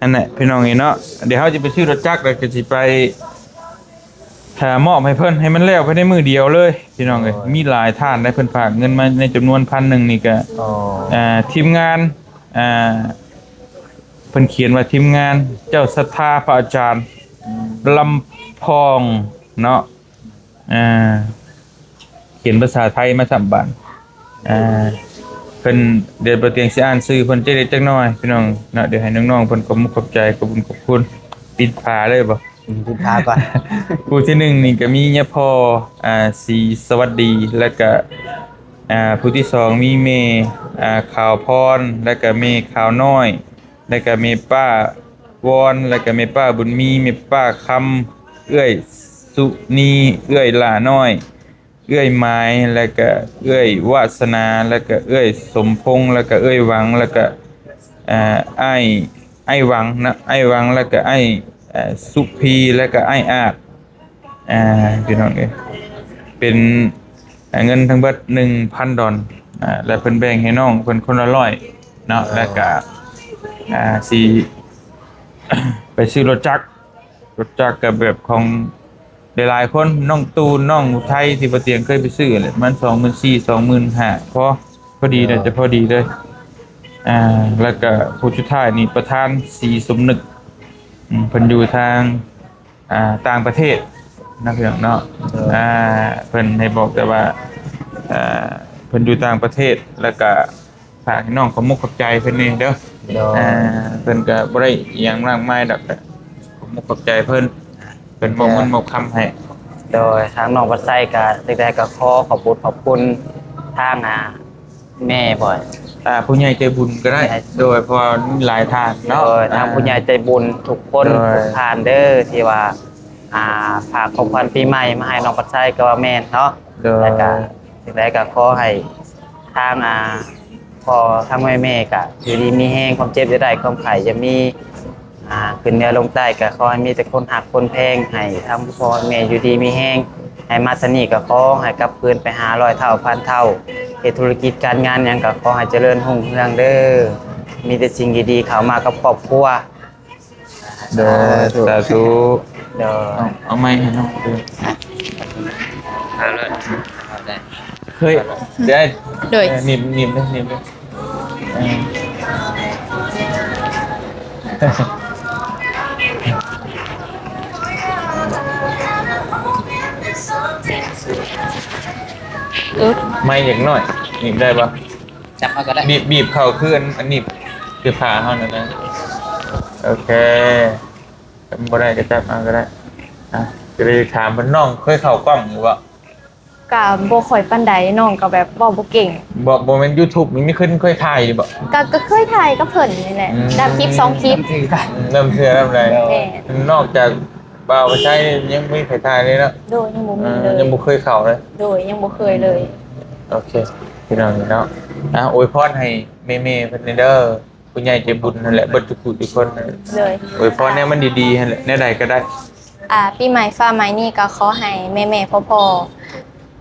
ອັນນັ້ນແຫຼະ ພີ່ນ້ອງເອີຍເນາະ ດຽວເຮົາຈະໄປຊື້ລົດຈັກ ແລ້ວກໍຊິໄປ ຖ້າມອບໃຫ້ເພິ່ນໃຫ້ມັນແລ້ວພາຍໃນມື້ດຽວເລີຍ ພີ່ນ້ອງເອີຍ ໂອ້ຍ ມີຫຼາຍທ່ານໄດ໋ ເພິ່ນຝາກເງິນມາໃນຈຳນວນພັນໜຶ່ງນີ້ກະ ອໍ ອ່າ ທີມງານ ອ່າ ເພິ່ນຂຽນວ່າ ທີມງານເຈົ້າສັດທາພະອາຈານ ອືມ ລຳພອງເນາະ ອ່າ ຂຽນພາສາໄທມາຊ້ຳບາດ ອ່າ ເພິ່ນ ດຽວບໍ່ຕຽງຊິອ່ານຊື່ເພິ່ນຈັກເລັກຈັກນ້ອຍ ພີ່ນ້ອງເນາະ ດຽວໃຫ້ນ້ອງໆເພິ່ນຂອບມຸກຂອບໃຈ ຂອບບຸນຂອບຄຸນ ປິດຝາເລີຍບໍ່? ອືມ ຕິດຕາມກ່ອນ ຜູ້ທີໜຶ່ງນີ້ກໍມີຍາພໍ່ ອ່າ ສີສະຫວັດດີ ແລ້ວກໍ ອ່າ ຜູ້ທີສອງມີແມ່ ອ່າ ຂາວພອນ ແລ້ວກໍແມ່ຂາວນ້ອຍ ແລ້ວກໍແມ່ປ້າວອນ ແລ້ວກໍແມ່ປ້າບຸນມີ ແມ່ປ້າຄຳ ເອື້ອຍສຸນີ ເອື້ອຍຫຼ້ານ້ອຍ ເອື້ອຍໝາຍ ແລ້ວກະເອື້ອຍວາສະໜາ ແລ້ວກະເອື້ອຍສົມພົງ ແລ້ວກະເອື້ອຍຫວັງ ແລ້ວກະ ອ່າ ອ້າຍ ອ້າຍຫວັງນະ ອ້າຍຫວັງ ແລ້ວກະອ້າຍ ເອີ ສຸພີ ແລ້ວກະອ້າຍອາດ ອ່າ ພີ່ນ້ອງເອີຍ ເປັນ ອ່າ ເງິນທັງເບິດໜຶ່ງພັນດອນ ອ່າ ແລ້ວເພິ່ນແບ່ງໃຫ້ນ້ອງເພິ່ນຄົນລະຮ້ອຍເນາະ ແລ້ວກະ ອ່າ ຊິໄປຊື້ລົດຈັກ ລົດຈັກກໍແບບຂອງຫຼາຍໆຄົນ ນ້ອງຕູນ ນ້ອງອຸໄທ ທີ່ບໍ່ຕຽງເຄີຍໄປຊື້ແຫຼະ ປະມານສອງໝື່ນສີ່ ສອງໝື່ນຫ້າ ພໍ ພໍດີ ເອີ ໜ້າຈະພໍດີເລີຍ ອ່າ ແລ້ວກໍຜູ້ສຸດທ້າຍນີ້ ປະທານ ສີສົມນຶກ ອືມ ເພິ່ນຢູ່ທາງ ອ່າ ຕ່າງປະເທດເນາະ ພີ່ນ້ອງເນາະ ເອີ ອ່າ ເພິ່ນໃຫ້ບອກແຕ່ວ່າ ເອີ ເພິ່ນຢູ່ຕ່າງປະເທດ ແລ້ວກໍ ຝາກໃຫ້ນ້ອງຂອບມຸກຂອບໃຈເພິ່ນແດ່ເດີ ໂດຍ ອ່າ ເພິ່ນກໍບໍ່ໄດ້ອີ່ຫຍັງມາກມາຍດອກ ກໍຂອບມຸກຂອບໃຈເພິ່ນ ເພິ່ນມອບເງິນມອບຄຳໃຫ້ ໂດຍ ທາງນ້ອງວັດໄຊກໍຈັ່ງໃດກໍຂໍຂອບບຸນຂອບຄຸນທາງ ອ່າ ແມ່ບ່ອຍ ອ່າ ຜູ້ໃຫຍ່ໃຈບຸນກໍໄດ້ ຜູ້ໃຫຍ່ ໂດຍ ເພາະວ່າມີຫຼາຍທ່ານເນາະ ໂດຍ ທາງ ອ່າ ຜູ້ໃຫຍ່ໃຈບຸນທຸກຄົນ ໂດຍ ທຸກທ່ານເດີ ທີ່ວ່າ ອ່າ ຝາກຂອງຂວັນປີໃໝ່ມາໃຫ້ນ້ອງພັດໄຊກໍວ່າແມ່ນເນາະ ໂດຍ ແລ້ວກະ ຈັ່ງໃດກໍຂໍໃຫ້ທາງ ອ່າ ພໍ່ ທາງແມ່ໆ ກະຢູ່ດີມີແຮງ ຄວາມເຈັບຢ່າໄດ້ ຄວາມໄຂ້ຢ່າມີ ອ່າ ຂຶ້ນເໜືອລົງໃຕ້ ກໍຂໍໃຫ້ມີແຕ່ຄົນຮັກຄົນແພງ ໃຫ້ທັງພໍ່ແມ່ຢູ່ດີມີແຮງ ໃຫ້ມາຊະນີ້ກໍຂໍໃຫ້ກັບຄືນໄປຫ້າຮ້ອຍເທົ່າພັນເທົ່າ ເຮັດທຸລະກິດການງານຫຍັງກໍຂໍໃຫ້ຈະເລີນຮຸ່ງເຮືອງເດີ ມີແຕ່ສິ່ງດີໆເຂົ້າມາກັບຄອບຄົວ. ໂດຍ ສາທຸ ສາທຸ ໂດຍ ເອົາ ເອົາໄມໃຫ້ນ້ອງເດີ ເອົາເລີຍ ເອົາໄດ້ ເຄີຍ ໄດ້ ໂດຍ ເອີ ໜີບ ໜີບເດີ ໜີບເດີ ເອີ ເອີ ໄມຈັກໜ້ອຍ ໜີບໄດ້ບໍ່? ຈັບເອົາກໍໄດ້ ບີບ ບີບເຂົ້າຄືອັນ ອັນໜີບ ຄືຜ້າເຮົານັ້ນນະ ໂອເຄ ບໍ່ໄດ້ກໍຈັບເອົາກໍໄດ້ ອ່ະ ກໍເລີຍຖາມເພິ່ນ ນ້ອງເຄີຍເຂົ້າກ້ອງຢູ່ບໍ່? ກະບໍ່ຄ່ອຍປານໃດ ນ້ອງກໍແບບເວົ້າບໍ່ເກັ່ງ ບໍ່ ບໍ່ແມ່ນຢູທູບ ມີ ມີເຄີຍ ເຄີຍຖ່າຍຢູ່ບໍ່? ກະ ກະເຄີຍຖ່າຍກັບເພິ່ນນີ້ແຫຼະ ອືມ ໄດ້ຄລິບສອງຄລິບ ນຳເທື່ອ ນຳເທື່ອ ນຳໃດ ແມ່ນ ນອກຈາກບ່າວໄຊຍັງບໍ່ມີໃຜຖ່າຍເລີຍເນາະ ໂດຍ ຍັງບໍ່ມີເລີຍ ເອີ ຍັງບໍ່ເຄີຍເຂົ້າເລີຍ ໂດຍ ຍັງບໍ່ເຄີຍເລີຍ ໂອເຄ ພີ່ນ້ອງເນາະ ອ່ະ ອວຍພອນໃຫ້ແມ່ໆເພິ່ນແດ່ເດີ ຜູ້ໃຫຍ່ໃຈບຸນຫັ້ນແຫຼະ ເບິດທຸກຜູ້ທຸກຄົນ ໂດຍ ອວຍພອນແນວມັນດີໆຫັ້ນແຫຼະ ແນວໃດກໍໄດ້ ອ່າ ປີໃໝ່ຟ້າໃໝ່ນີ້ກໍຂໍໃຫ້ແມ່ໆ ພໍ່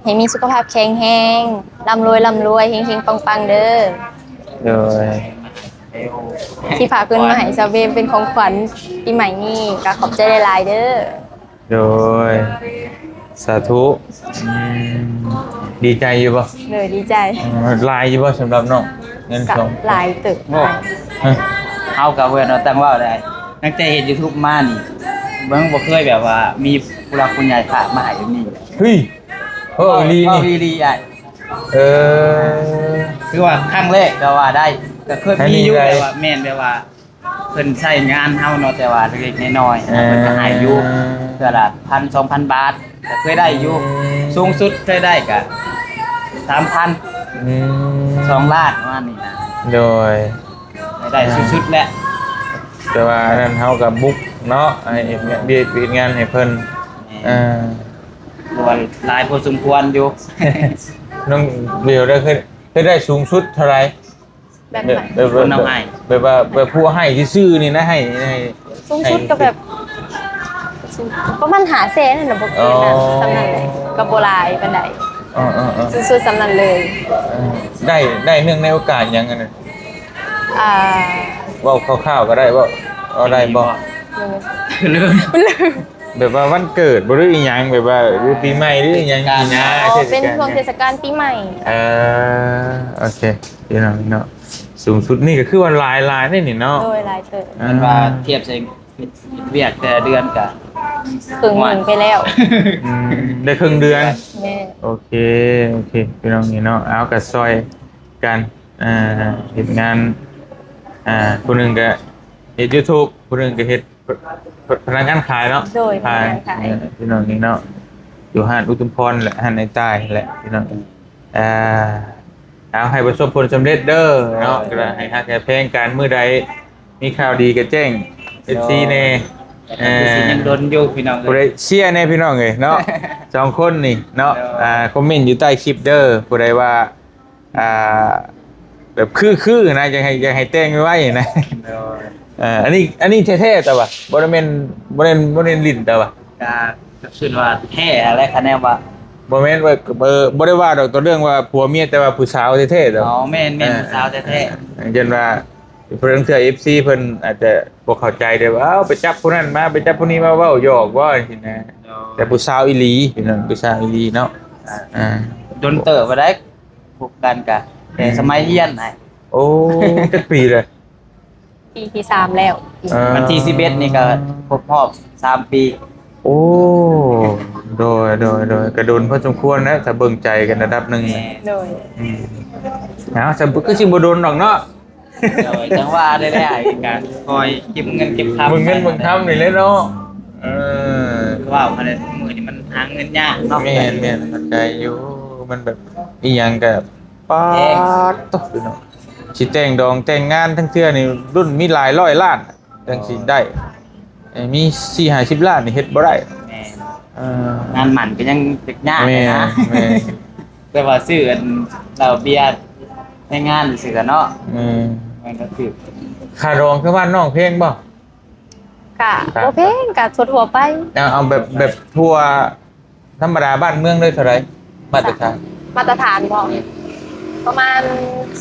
ໆ ໃຫ້ມີສຸຂະພາບແຂງແຮງ ລ່ຳລວຍ ລ່ຳລວຍ ເຮງໆ ປັງໆ ເດີ ໂດຍ ທີ່ຝາກເງິນມາໃຫ້ຊາວເບມເປັນຂອງຂວັນປີໃໝ່ນີ້ ກໍຂອບໃຈຫຼາຍໆ ເດີ. ໂດຍ ສາທຸ ອືມ ດີໃຈຢູ່ບໍ່? ໂດຍ ດີໃຈ ເອີ ຫຼາຍຢູ່ບໍ່ສຳລັບນ້ອງ ເງິນ ກະ ສອງ ຫຼາຍເຕີບ ໂອ້ ຮະ ເຮົາກໍເວົ້າເນາະ ຕັ້ງເວົ້າໄດ້ ຕັ້ງແຕ່ເຮັດຢູທູບມານີ້ ເບິ່ງ ບໍ່ເຄີຍແບບວ່າມີຜູ້ຫຼັກຜູ້ໃຫຍ່ຝາກມາໃຫ້ແບບນີ້ ເຮີ້ຍ ເອີ ເວົ້າ ເວົ້າອີ່ຫຼີນີ້ ເວົ້າອີ່ຫຼີອ້າຍ ເອີ ຄືວ່າຄັ້ງແລກກໍວ່າໄດ້ ກໍເຄີຍມີຢູ່ ແບບວ່າ ແມ່ນ ແບບວ່າ ເພິ່ນໃຊ້ງານເຮົາເນາະ ແຕ່ວ່າເລັກໆນ້ອຍໆ ເອີ ເພິ່ນກໍໃຫ້ຢູ່ ເທື່ອລະພັນ ສອງພັນບາດ ກໍເຄີຍໄດ້ຢູ່ ອືມ ສູງສຸດເຄີຍໄດ້ກໍສາມພັນ ອືມ ສອງລ້ານ ປະມານນີ້ນະ ໂດຍ ໄດ້ສູງສຸດແຫຼະ ແຕ່ວ່າອັນນັ້ນເຮົາກໍບຸກເນາະ ໃຫ້ເຮັດວຽກເຮັດງານໃຫ້ເພິ່ນ ແມ່ນ ເອີ ເພາະວ່າຫຼາຍພໍສົມຄວນຢູ່ ນ້ອງເບວໄດ້ ເຄີຍ ເຄີຍໄດ້ສູງສຸດເທົ່າໃດ? ແບບ ແບບ ແບບ ແບບວ່າ ແບບຜູ້ໃຫ້ຊື່ໆນີ້ນະ ໃຫ້ ໃຫ້ ສູງສຸດກໍແບບ ໃຫ້ ປະມານຫ້າແສນນັ້ນແຫຼະ ບໍ່ເກີນນັ້ນ ອໍ ສ່ຳນັ້ນແຫຼະ ກໍບໍ່ຫຼາຍປານໃດ ອໍໆໆ ສູງສຸດສ່ຳນັ້ນເລີຍ ເອີ ໄດ້ ໄດ້ເນື່ອງໃນໂອກາດຫຍັງອັນນັ້ນ? ອ່າ ເວົ້າຄ່າວໆກໍໄດ້ ເວົ້າ ເວົ້າໄດ້ບໍ່? ເອີ ລືມ ລືມ ແບບວ່າວັນເກີດບໍ່ ຫຼືອີ່ຫຍັງ ແບບວ່າ ຫຼືປີໃໝ່ ຫຼືອີ່ຫຍັງ ເທດສະການ ນີ້ນະ ອໍ ເທດສະການ ເປັນຊ່ວງເທດສະການປີໃໝ່ ເອີ ໂອເຄ ພີ່ນ້ອງເນາະ ສູງສຸດນີ້ກໍຄືວ່າຫຼາຍ ຫຼາຍເດ້ນີ້ເນາະ ໂດຍ ຫຼາຍເຕີບ ອ່າ ແມ່ນວ່າທຽບໃສ່ວຽກແຕ່ລະເດືອນກໍເຄິ່ງໜຶ່ງໄປແລ້ວ ອືມ ໄດ້ເຄິ່ງເດືອນ ແມ່ນ ໂອເຄ ໂອເຄ ພີ່ນ້ອງນີ້ເນາະ ເອົາກໍຊ່ອຍກັນ ອ່າ ເຮັດງານ ອ່າ ຜູ້ໜຶ່ງກໍເຮັດຢູທູບ ຜູ້ໜຶ່ງກໍເຮັດ ພະ ພະ ພະນັກງານຂາຍເນາະ ໂດຍ ຂາຍ ພະນັກງານຂາຍ ເອີ ພີ່ນ້ອງນີ້ເນາະ ຢູ່ຮ້ານອຸດມພອນແຫຼະ ຮ້ານອ້າຍຕ່າຍແຫຼະ ພີ່ນ້ອງ ອ່າ ເອົາໃຫ້ປະສົບຜົນສຳເລັດເດີເນາະ ໂດຍ ກໍໃຫ້ຮັກໃຫ້ແພງກັນ ມື້ໃດມີຂ່າວດີກໍແຈ້ງເອັຟຊີແດ່ ໂດຍ ເອີ ຍັງດົນຢູ່ພີ່ນ້ອງເອີຍ ຜູ້ໃດເຊຍແດ່ພີ່ນ້ອງເອີຍເນາະ ສອງຄົນນີ້ເນາະ ໂດຍ ອ່າ ຄອມເມັນຢູ່ໃຕ້ຄລິບເດີ ຜູ້ໃດວ່າ ອ່າ ແບບຄືໆນະ ຢາກໃຫ້ ຢາກໃຫ້ແຕ່ງໄວໆນະ ໂດຍ ເອີ ອັນນີ້ ອັນນີ້ແທ້ໆ ແຕ່ວ່າບໍ່ໄດ້ແມ່ນ ບໍ່ໄດ້ ບໍ່ໄດ້ຫຼິ້ນ ແຕ່ວ່າ ກະຄືວ່າແທ້ຫັ້ນແຫຼະ ຄະແນນວ່າ ບໍ່ແມ່ນວ່າ ບໍ່ໄດ້ວ່າດອກ ຕໍ່ເລື່ອງວ່າຜົວເມຍ ແຕ່ວ່າຜູ້ສາວແທ້ໆດອກ ອໍ ແມ່ນໆ ເອີ ຜູ້ສາວແທ້ໆ ເອີ ຢ້ານວ່າ ເພິ່ນ ເທື່ອເອັຟຊີເພິ່ນອາດຈະບໍ່ເຂົ້າໃຈເດ້ວ່າ ເອົາ ໄປຈັບຜູ້ນັ້ນມາ ໄປຈັບຜູ້ນີ້ມາ ເວົ້າຫຍອກບໍ່ ຈັ່ງຊີ້ນະ ໂດຍ ແຕ່ຜູ້ສາວອີ່ຫຼີ ພີ່ນ້ອງ ຜູ້ສາວອີ່ຫຼີເນາະ ອ່າ ອ່າ ດົນເຕີບແລ້ວ ຄົບກັນກະແຕ່ ອືມ ສະໄໝຮຽນ ໂອ້ ຈັກປີແລ້ວ? ປີທີສາມແລ້ວ ເອີ ວັນທີສິບເອັດນີ້ກໍຄົບຮອບສາມປີ ໂອ້ ໂດຍ ໂດຍ ໂດຍ ກໍດົນພໍສົມຄວນແລ້ວ ຖ້າເບິ່ງໃຈກັນລະດັບໜຶ່ງ ແມ່ນ ໂດຍ ອືມ ເອົາ ຄືຊິບໍ່ດົນດອກເນາະ ໂດຍ ຈັ່ງວ່າໄດ້ແຫຼະ ກະຄອຍເກັບເງິນເກັບຄຳ ເບິ່ງເງິນເບິ່ງຄຳນີ້ແຫຼະເນາະ ເອີ ເວົ້າຫັ້ນແຫຼະ ມື້ນີ້ມັນຫາເງິນຍາກເນາະ ແມ່ນໆ ເຂົ້າໃຈຢູ່ ມັນແບບອີ່ຫຍັງກໍ ປາດໂທ້ ພີ່ນ້ອງ ຊິແຕ່ງດອງແຕ່ງງານທັງເທື່ອນີ້ ລຸ້ນມີຫຼາຍຮ້ອຍລ້ານຈັ່ງຊິໄດ້. ເອີ ມີສີ່ຫ້າສິບລ້ານນີ້ເຮັດບໍ່ໄດ້. ແມ່ນ. ເອີ ງານໝັ້ນກໍຍັງຍາກ ແມ່ນ ນະ ແມ່ນ. ແຕ່ວ່າຊື້ອັນເຫຼົ້າເບຍໃນງານຊື່ໆ ເນາະ. ແມ່ນ. ມັນກໍຖືກ. ຄ່າດອງຄືບ້ານນ້ອງແພງບໍ່? ກະ ກະ ບໍ່ແພງ ກະທົ່ວໆໄປ. ເອົາ ເອົາແບບ ແບບທົ່ວທຳມະດາບ້ານເມືອງເລີຍເທົ່າໃດ? ມາດຕະຖານ ມາດຕະຖານບໍ? ປະມານ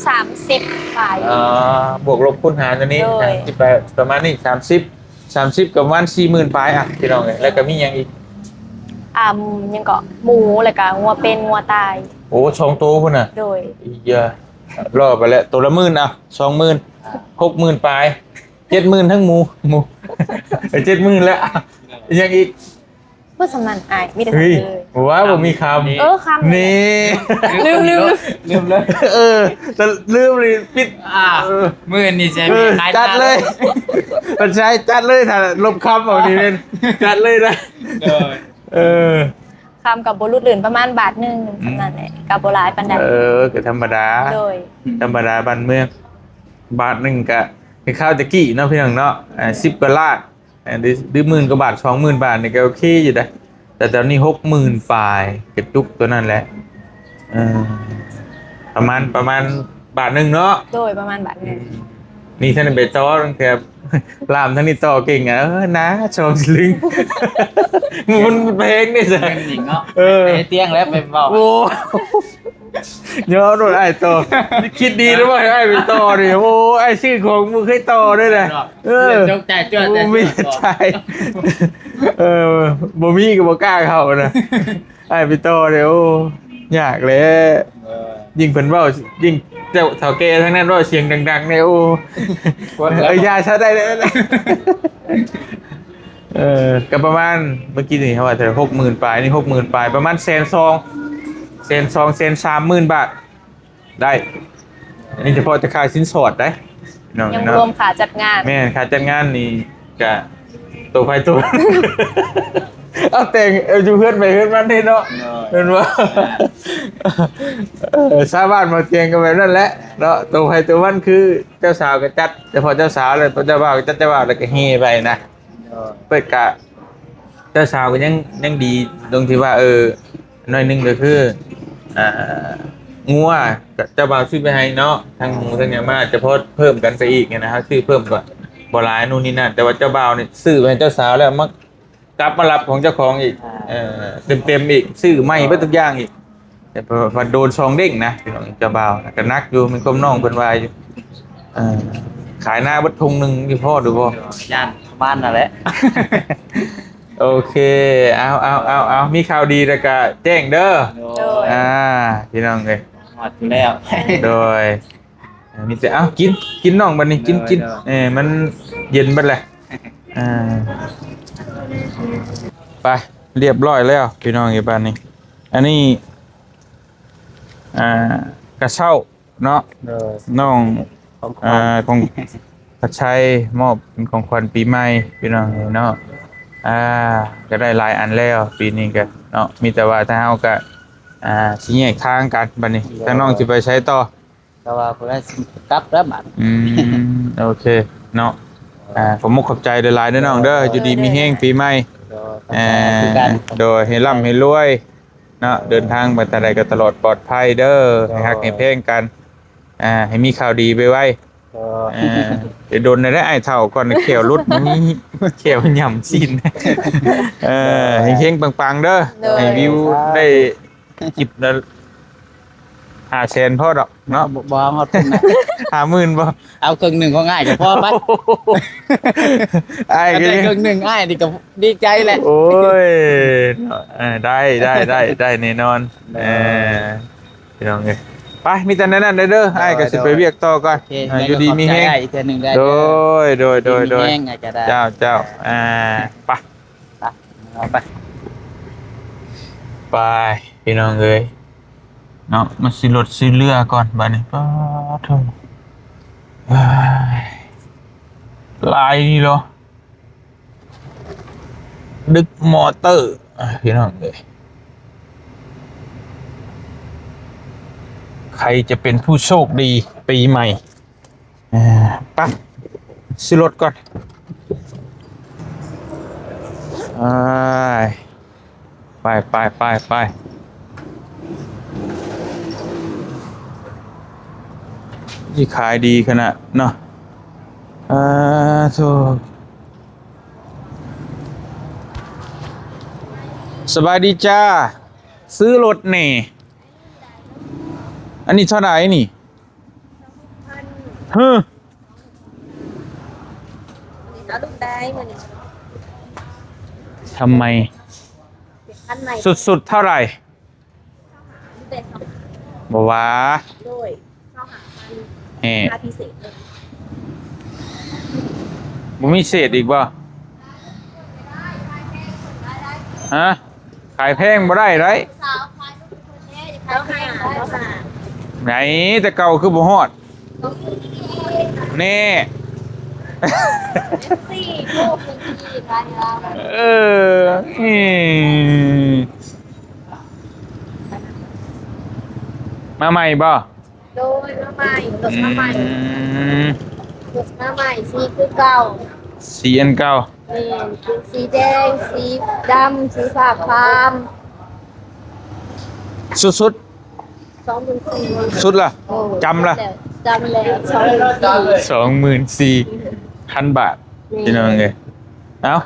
ສາມສິບປາຍ. ອໍ ບວກລົບຄູນຫານຕົວນີ້. ໂດຍ. ສາມສິບປາຍ ປະມານນີ້ ສາມສິບ ສາມສິບກໍປະມານສີ່ໝື່ນປາຍ ອ່ະ ພີ່ນ້ອງເອີຍ. ແລ້ວກໍມີຫຍັງອີກ? ອ່າ ຫຍັງເກາະ ໝູ ແລ້ວກໍງົວເປັນ ງົວຕາຍ. ໂອ້ ສອງໂຕພຸ້ນນະ? ໂດຍ. ອີຍະ ລໍໄປແລ້ວ ໂຕລະໝື່ນ ອ່ະ ສອງໝື່ນ ຫົກໝື່ນປາຍ ເຈັດໝື່ນທັງໝູ ໝູ ເຈັດໝື່ນແລ້ວ. ອີຫຍັງອີກ? ບໍ່ສ່ຳນັ້ນອ້າຍ ມີແຕ່ ເຮີ້ຍ ສ່ຳນີ້ເລີຍ. ວ້າ ບໍ່ມີຄຳ. ເອີ ຄຳ ນີ້ ລືມ ລືມ ລືມ ລືມເລີຍ. ເອີ ແຕ່ລືມນີ້ປິດ. ອ່າ ເອີ ມື້ນີ້ຊິໃຫ້ ເອີ ຂາຍ ຈັດເລີຍ ເພິ່ນໃຊ້ຈັດເລີຍ. ຖ້າລົບຄຳອອກນີ້ແມ່ນຈັດເລີຍນະ. ໂດຍ. ເອີ ຄຳກໍບໍ່ຫຼຸດເລີນປະມານບາດໜຶ່ງ ອືມ ສ່ຳນັ້ນແຫຼະ ກໍບໍ່ຫຼາຍປານໃດ. ເອີ ກໍທຳມະດາ. ໂດຍ. ທຳມະດາບ້ານເມືອງ ບາດໜຶ່ງກໍຄືຄາວແຕ່ກີ້ເນາະ ພີ່ນ້ອງເນາະ. ອ່າ ສິບກວ່າລ້ານ ອ່າ ຫຼື ຫຼືໝື່ນກວ່າບາດ ສອງໝື່ນບາດນີ້ກໍໂອເຄຢູ່ເດ້. ແຕ່ຕອນນີ້ຫົກໝື່ນປາຍ ກະຈຸກຕົວນັ້ນແຫຼະ. ເອີ ປະມານ ປະມານບາດໜຶ່ງເນາະ. ໂດຍ ປະມານບາດໜຶ່ງ. ອືມ ນີ້ທ່ານໄປຕໍ່ຕັ້ງແຕ່ລາມ ທາງນີ້ຕໍ່ເກັ່ງ. ເອີ ນາ ສອງສະລຶງ ມັນແພງເດ້ຊະ ເງິນນີ້ເນາະ. ເອີ ໄປຕຽງແລ້ວໄປເວົ້າ. ໂອ້ ຍອມໂລດອ້າຍຕໍ່. ຄິດດີແລ້ວວ່າໃຫ້ອ້າຍໄປຕໍ່ນີ້. ໂອ້ ອ້າຍຊື້ຂອງບໍ່ເຄີຍຕໍ່ເດ້ນະ. ເອີ ຕົກໃຈ ຈົວໃຈ ບໍ່ມີໃຈ. ເອີ ບໍ່ມີກໍບໍ່ກ້າເຂົ້ານະ. ອ້າຍໄປຕໍ່ເດ້ ໂອ້ ຍາກແຫຼະ. ເອີ ຍິ່ງເພິ່ນເວົ້າ ຍິ່ງເຖົ້າແກ່ທາງນັ້ນເວົ້າສຽງດັງໆ ແດ່ ໂອ້ ເອີ ຢ່າຊະ ໄດ້ແລ້ວ. ເອີ ກໍປະມານ ເມື່ອກີ້ນີ້ເຮົາວ່າເທົ່າໃດ ຫົກໝື່ນປາຍ ນີ້ຫົກໝື່ນປາຍ ປະມານແສນສອງ ແສນສອງ ແສນສາມໝື່ນບາດ. ໄດ້ ອັນນີ້ສະເພາະແຕ່ຄ່າສິນສອດໄດ໋ ນ້ອງ ຍັງບໍ່ລວມຄ່າຈັດງານ. ແມ່ນ ຄ່າຈັດງານນີ້ກະໂຕໃຜໂຕ ເອົາແຕ່ງ ເອົາຢູ່ເຮືອນໃຜເຮືອນມັນເດ້ເນາະ. ໂດຍ. ແມ່ນບໍ່? ອ່າ ເອີ ຊາວບ້ານບໍ່ຕຽງກໍແບບນັ້ນແຫຼະເນາະ ໂຕໃຜໂຕມັນ. ຄືເຈົ້າສາວກໍຈັດສະເພາະເຈົ້າສາວ ແລ້ວເຈົ້າບ່າວກໍຈັດເຈົ້າບ່າວ ແລ້ວກໍແຫ່ໄປນະ. ໂດຍ. ເພິ່ນກະ ເຈົ້າສາວກໍຍັງ ຍັງດີຕົງທີ່ວ່າ ເອີ ໜ້ອຍໜຶ່ງກໍຄື ອ່າ ງົວ ເຈົ້າບ່າວຊື້ໄປໃຫ້ເນາະ ທັງໝູທັງຫຍັງມາ ອາດຈະພໍເພີ່ມກັນໄປອີກນະ ເຮົາຊື້ເພີ່ມກໍບໍ່ຫຼາຍ ນູ້ນນີ້ນັ້ນ. ແຕ່ວ່າເຈົ້າບ່າວນີ້ຊື້ໄປໃຫ້ເຈົ້າສາວແລ້ວ ມາ ກັບມາຮັບຂອງເຈົ້າຂອງອີກ. ອ່າ ເອີ ເຕັມໆອີກ ຊື້ໃໝ່ເບິດທຸກຢ່າງອີກ. ແຕ່ວ່າໂດນສອງເດ້ງນະ ພີ່ນ້ອງ ເຈົ້າບ່າວນະ ກໍໜັກຢູ່ ແມ່ນຄວາມນ້ອງເພິ່ນວ່າຢູ່. ເອີ ຂາຍນາເບິດທົ່ງໜຶ່ງ ຊິພໍຫຼືບໍ່? ຢ້ານປະມານນັ້ນແຫຼະ. ໂອເຄ ເອົາ ເອົາ ເອົາ ເອົາ ມີຂ່າວດີແລ້ວກະແຈ້ງເດີ. ໂດຍ. ອ່າ ພີ່ນ້ອງເອີຍ ຮອດຢູ່ແລ້ວ. ໂດຍ. ມີແຕ່ ເອົາ ກິນ ກິນນ້ອງບັດນີ້ ກິນ ໂດຍ ກິນ. ໂດຍ. ເອີ ມັນເຢັນເບິດແຫຼະ. ອ່າ ໄປ ລຽບຮ້ອຍແລ້ວ ພີ່ນ້ອງເອີຍ ບາດນີ້. ອັນນີ້ ອ່າ ກະເຊົ້າເນາະ. ໂດຍ. ນ້ອງ ຂອງຂວັນ ອ່າ ຂອງພັດໄຊ ມອບເປັນຂອງຂວັນປີໃໝ່ ພີ່ນ້ອງເອີຍເນາະ. ອ່າ ກໍໄດ້ຫຼາຍອັນແລ້ວປີນີ້ກໍເນາະ ມີແຕ່ວ່າທາງເຮົາກໍ ອ່າ ຊິແຍກທາງກັນບັດນີ້. ໂດຍ. ທາງນ້ອງຊິໄປໃສຕໍ່? ແຕ່ວ່າຜູ້ໃດຊິກັບແລ້ວບັດ. ອືມ ໂອເຄເນາະ. ອ່າ ຂອບມຸກຂອບໃຈຫຼາຍໆເດີນ້ອງເດີ ໂດຍ ຢູ່ດີມີແຮງປີໃໝ່. ໂດຍ ຂອບໃຈ ອ່າ ຄືກັນ. ໂດຍ ໃຫ້ລ່ຳໃຫ້ລວຍເນາະ ເດີນທາງໄປທາງໃດກໍຕະຫຼອດປອດໄພເດີ. ໂດຍ. ໃຫ້ຮັກໃຫ້ແພງກັນ ອ່າ ໃຫ້ມີຂ່າວດີໄວໆ. ໂດຍ. ອ່າ ໄດ້ດົນແລ້ວ ອ້າຍເຖົ້າ ກ່ອນແຂ້ວຫຼຸດ ແຂ້ວຫຍ້ຳຊີ້ນ. ເອີ ໂດຍ ເຮັງໆປັງໆເດີ. ໂດຍ. ໃຫ້ວິວໄດ້ ຄລິບລະຫ້າແສນພໍດອກເນາະ. ບໍ່ ບໍ່ຮອດພຸ້ນນະ ຫ້າໝື່ນບໍ່? ເອົາເຄິ່ງໜຶ່ງຂອງອ້າຍກໍພໍໄປ. ອ້າຍກໍໄດ້ເຄິ່ງໜຶ່ງ ອ້າຍນີ້ກໍດີໃຈແຫຼະ. ໂອ້ຍ ເນາະ ເອີ ໄດ້ ໄດ້ ໄດ້ ໄດ້ແນ່ນອນ. ໂດຍ. ເອີ ພີ່ນ້ອງເອີຍ ໄປ ມີແຕ່ແນວນັ້ນເດີ. ໂດຍ. ອ້າຍກໍຊິໄປວຽກຕໍ່ກ່ອນ. ໂອເຄ. ອ່າ ຢູ່ດີມີແຮງ. ຂອບໃຈອ້າຍອີກເທື່ອໜຶ່ງເດີ. ໂດຍ ໂດຍ ໂດຍ ໂດຍ. ດີມີແຮງ ອ້າຍກໍໄດ້. ເຈົ້າ ເຈົ້າ. ອ່າ ໄປ ໄປ ພີ່ນ້ອງເອີຍ ເນາະ ມາຊື້ລົດຊື້ເຮືອກ່ອນບາດນີ້. ປາໂທ້ ຫຼາຍນີ້ເນາະ ດຶກມໍເຕີ ພີ່ນ້ອງເອີຍ. ໃຜຈະເປັນຜູ້ໂຊກດີປີໃໝ່? ໄປ ຊື້ລົດກ່ອນ. ອ້າຍ ໄປ ໄປ ໄປ ໄປ ຊິຂາຍດີຂະໜາດເນາະ. ອາ ໂທ້ ສະບາຍດີຈ້າ ຊື້ລົດແດ່. ອັນນີ້ເທົ່າໃດນີ້? ຮຶ ທຳໄມ ເປັນຄັນໃໝ່ ສຸດໆເທົ່າໃດ? ບໍ່ວ່າ ໂດຍ ຊາວຫ້າພັນ ແຮະ ລາຄາພິເສດເລີຍ. ບໍ່ມີເສດອີກບໍ່? ຮະ? ຂາຍແພງບໍ່ໄດ້ໄດ໋. ຊາວຫ້າ ຊາວຫ້າ ໃນແຕ່ເກົ່າຄືບໍ່ຮອດແນ່. ເອີ ມາໃໝ່ບໍ່? ໂດຍ ມາໃໝ່ ລົດມາໃໝ່ ອືມ ລົດມາໃໝ່ ສີຄືເກົ່າ ສີອັນເກົ່າ. ແມ່ນ ເປັນສີແດງ ສີດຳ ສີຟ້າຄາມ. ສຸດໆ ສອງໝື່ນສີ່ ສຸດລະ? ໂອ້ ຈຳລະ? ຈຳແລ້ວ ສອງໝື່ນສີ່ ສອງໝື່ນສີ່ພັນບາດ. ແມ່ນ ພີ່ນ້ອງເອີຍ ເອົ້າ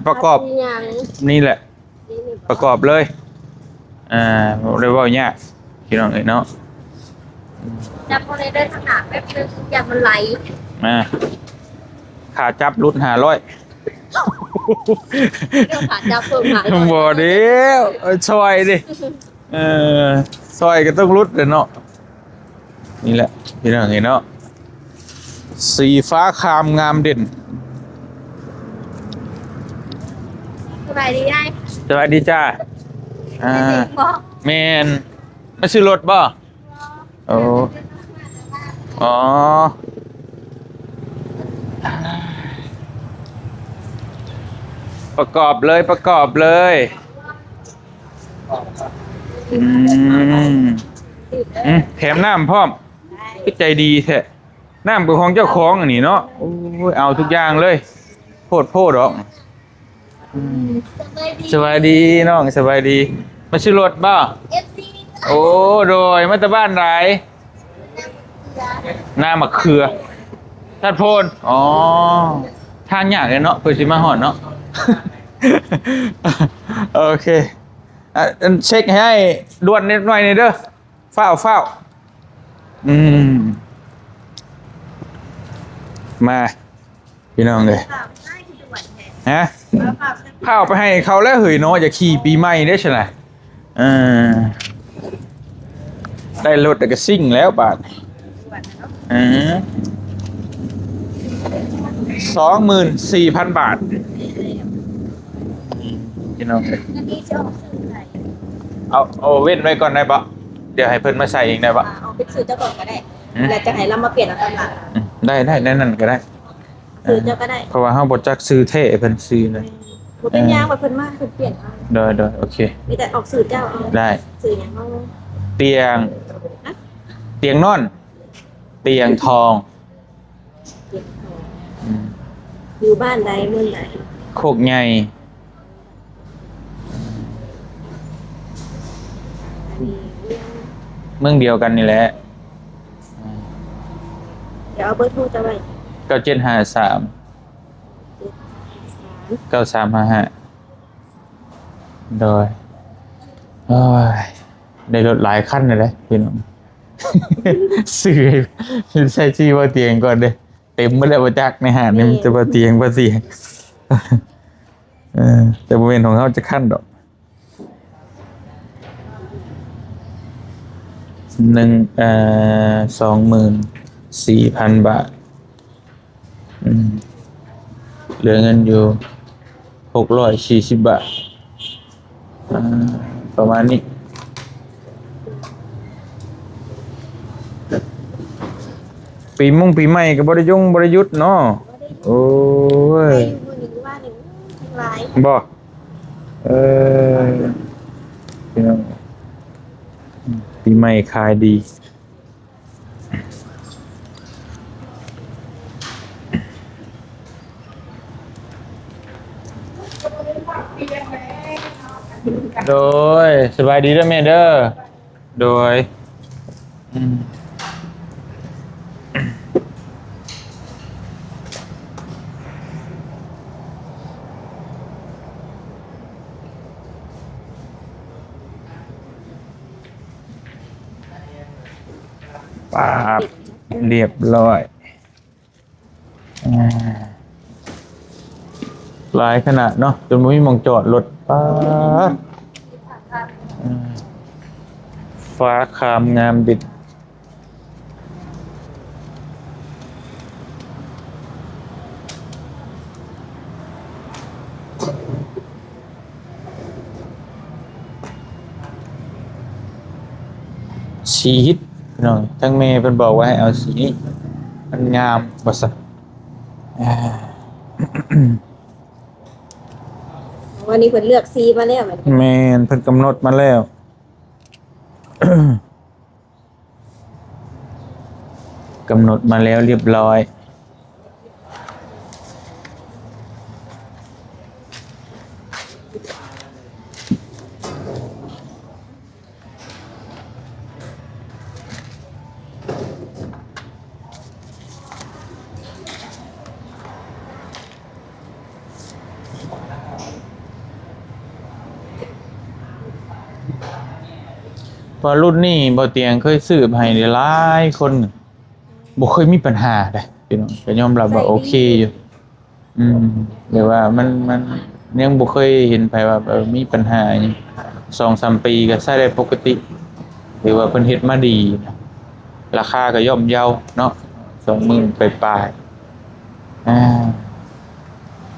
ປະກອບ ອັນນີ້ຫຍັງ? ນີ້ແຫຼະ ປະກອບເລີຍ. ອ່າ ບໍ່ໄດ້ເວົ້າຍາກ ພີ່ນ້ອງເອີຍເນາະ. ຈັບເອົາເລີຍເດີ ທາງໜ້າແປັບໜຶ່ງ ຢ້ານມັນໄຫຼ. ອ່າ ຄ່າຈັບຫຼຸດຫ້າຮ້ອຍ. ເລື່ອງຄ່າຈັບເພີ່ມຫ້າຮ້ອຍ ບໍ່ເດ້ ຊ່ອຍເດ້. ເອີ ຊ່ອຍກໍຕ້ອງຫຼຸດແຫຼະເນາະ. ນີ້ແຫຼະ ພີ່ນ້ອງເອີຍເນາະ ສີຟ້າຄາມງາມເດັ່ນ. ສະບາຍດີອ້າຍ. ສະບາຍດີຈ້າ. ອ່າ ແມ່ນ ມາຊື້ລົດບໍ່? ໂອ້ ອໍ ປະກອບເລີຍ ປະກອບເລີຍ. ອືມ ອືມ ແຖມນ້ຳພ້ອມ ຄືໃຈດີແທ້. ນ້ຳເປັນຂອງເຈົ້າຂອງອັນນີ້ເນາະ. ໂອ້ຍ ເອົາທຸກຢ່າງເລີຍ ໂພດໂພດອກ. ອືມ ສະບາຍດີ ສະບາຍດີນ້ອງ ສະບາຍດີ. ມາຊື້ລົດບໍ່? ເອັຟຊີ ໂອ້ ໂດຍ ມາແຕ່ບ້ານໃດ? ນາມະເຂືອ ນາມະເຂືອ ຕັດໂພນ. ອໍ ທາງຍາກເດ້ເນາະ ເພື່ອຊິມາຮອດເນາະ. ໂອເຄ ອ່ະ ອັນ ເຊັກໃຫ້ອ້າຍດ່ວນເລັກນ້ອຍນີ້ເດີ. ຟ້າວ ຟ້າວ ອືມ ມາ ພີ່ນ້ອງເອີຍ ຮະ ພາໄປໃຫ້ເຂົາແລ້ວເຮີ້ຍເນາະ. ຢ່າຂີ່ປີໃໝ່ເດ້ຊັ້ນນະ. ເອີ ໄດ້ລົດແລ້ວກໍຊິງແລ້ວບາດນີ້. ເອີ ສອງໝື່ນສີ່ພັນບາດ ພີ່ນ້ອງເອີຍ. ເອົາ ເອົາເວັ້ນໄວ້ກ່ອນໄດ້ບໍ່? ດຽວໃຫ້ເພິ່ນມາໃສ່ເອງໄດ້ບໍ່? ເອົາເປັນຊື່ເຈົ້າກ່ອນກໍໄດ້ ແລ້ວຈະໃຫ້ລາວມາປ່ຽນເອົາຕາມຫຼັງ. ອືມ ໄດ້ ໄດ້ ແນວນັ້ນກໍໄດ້ ຊື່ເຈົ້າກໍໄດ້ ເພາະວ່າເຮົາບໍ່ຈັກຊື່ແທ້ເພິ່ນ ຊື່ນັ້ນ. ບໍ່ເປັນຫຍັງ ວ່າເພິ່ນມາເພິ່ນປ່ຽນເອົາ. ໂດຍ ໂດຍ ໂອເຄ ມີແຕ່ອອກຊື່ເຈົ້າເອົາ. ໄດ້ ຊື່ຫຍັງເນາະ? ຕຽງ ຮະ? ຕຽງນອນ ຕຽງທອງ. ອືມ ຢູ່ບ້ານໃດ ເມືອງໃດ? ໂຄກໃຫຍ່. ອັນນີ້ເມືອງ ເມືອງດຽວກັນນີ້ແຫຼະ. ດຽວເອົາເບີໂທເຈົ້າໄວ້ ເກົ້າເຈັດຫ້າສາມ ເກົ້າສາມຫ້າຫ້າ. ໂດຍ ໂອ້ຍ ໄດ້ລົດຫຼາຍຄັນແລ້ວເດ້ພີ່ນ້ອງ. ຊື້ໃຫ້ ໃສ່ຊື່ບໍ່ຕຽງກ່ອນເດ້ ເຕັມໝົດແລ້ວ ບໍ່ຈັກໃນຮ້ານນີ້ ມີແຕ່ບໍ່ຕຽງ ບໍ່ຕຽງ. ເອີ ແຕ່ບໍ່ແມ່ນຂອງເຮົາຈັກຄັນດອກ. ໜຶ່ງ ເອີ ສອງໝື່ນສີ່ພັນບາດ. ອືມ ເຫຼືອເງິນຢູ່ຫົກຮ້ອຍສີ່ສິບບາດ ອ່າ ປະມານນີ້. ປີມົງປີໃໝ່ກໍບໍ່ໄດ້ຍົງບໍ່ໄດ້ຢຸດເນາະ. ໂອ້ຍ ໄດ້ຢູ່ມື້ນີ້ ມື້ວານນີ້ ໂອ້ຍ ທັງຫຼາຍ ບໍ່? ເອີ ພີ່ນ້ອງ ປີໃໝ່ຂາຍດີ. ໂດຍ ສະບາຍດີເດີແມ່ເດີ. ໂດຍ ອືມ ປາບ ລຽບລ້ອຍ. ອ່າ ຫຼາຍຂະໜາດເນາະ ຈົນບໍ່ມີໝ່ອງຈອດລົດ. ປາດ ອ່າ ຟ້າຄາມງາມເດັດ. ສີ ພີ່ນ້ອງ ທາງແມ່ເພິ່ນບອກວ່າໃຫ້ເອົາສີນີ້ ມັນງາມວ່າຊັ້ນ. ອ່າ ວັນນີ້ເພິ່ນເລືອກສີມາແລ້ວແມ່ນບໍ່? ແມ່ນ ເພິ່ນກຳນົດມາແລ້ວ. ກຳນົດມາແລ້ວລຽບລ້ອຍ. ເພາະລຸ້ນນີ້ບໍ່ຕຽງເຄີຍຊື້ໄປໃຫ້ຫຼາຍໆຄົນ ບໍ່ເຄີຍມີບັນຫາເດ້ພີ່ນ້ອງ ກໍຍອມຮັບວ່າໂອເຄຢູ່. ອືມ ແບບວ່າມັນ ມັນຍັງບໍ່ເຄີຍເຫັນໃຜວ່າ ເອີ ມີບັນຫາຫຍັງ ສອງສາມປີກໍໃຊ້ໄດ້ປົກກະຕິ ຖືວ່າເພິ່ນເຮັດມາດີນະ. ລາຄາກໍຍ່ອມເຍົາເນາະ ສອງໝື່ນປາຍໆ ອ່າ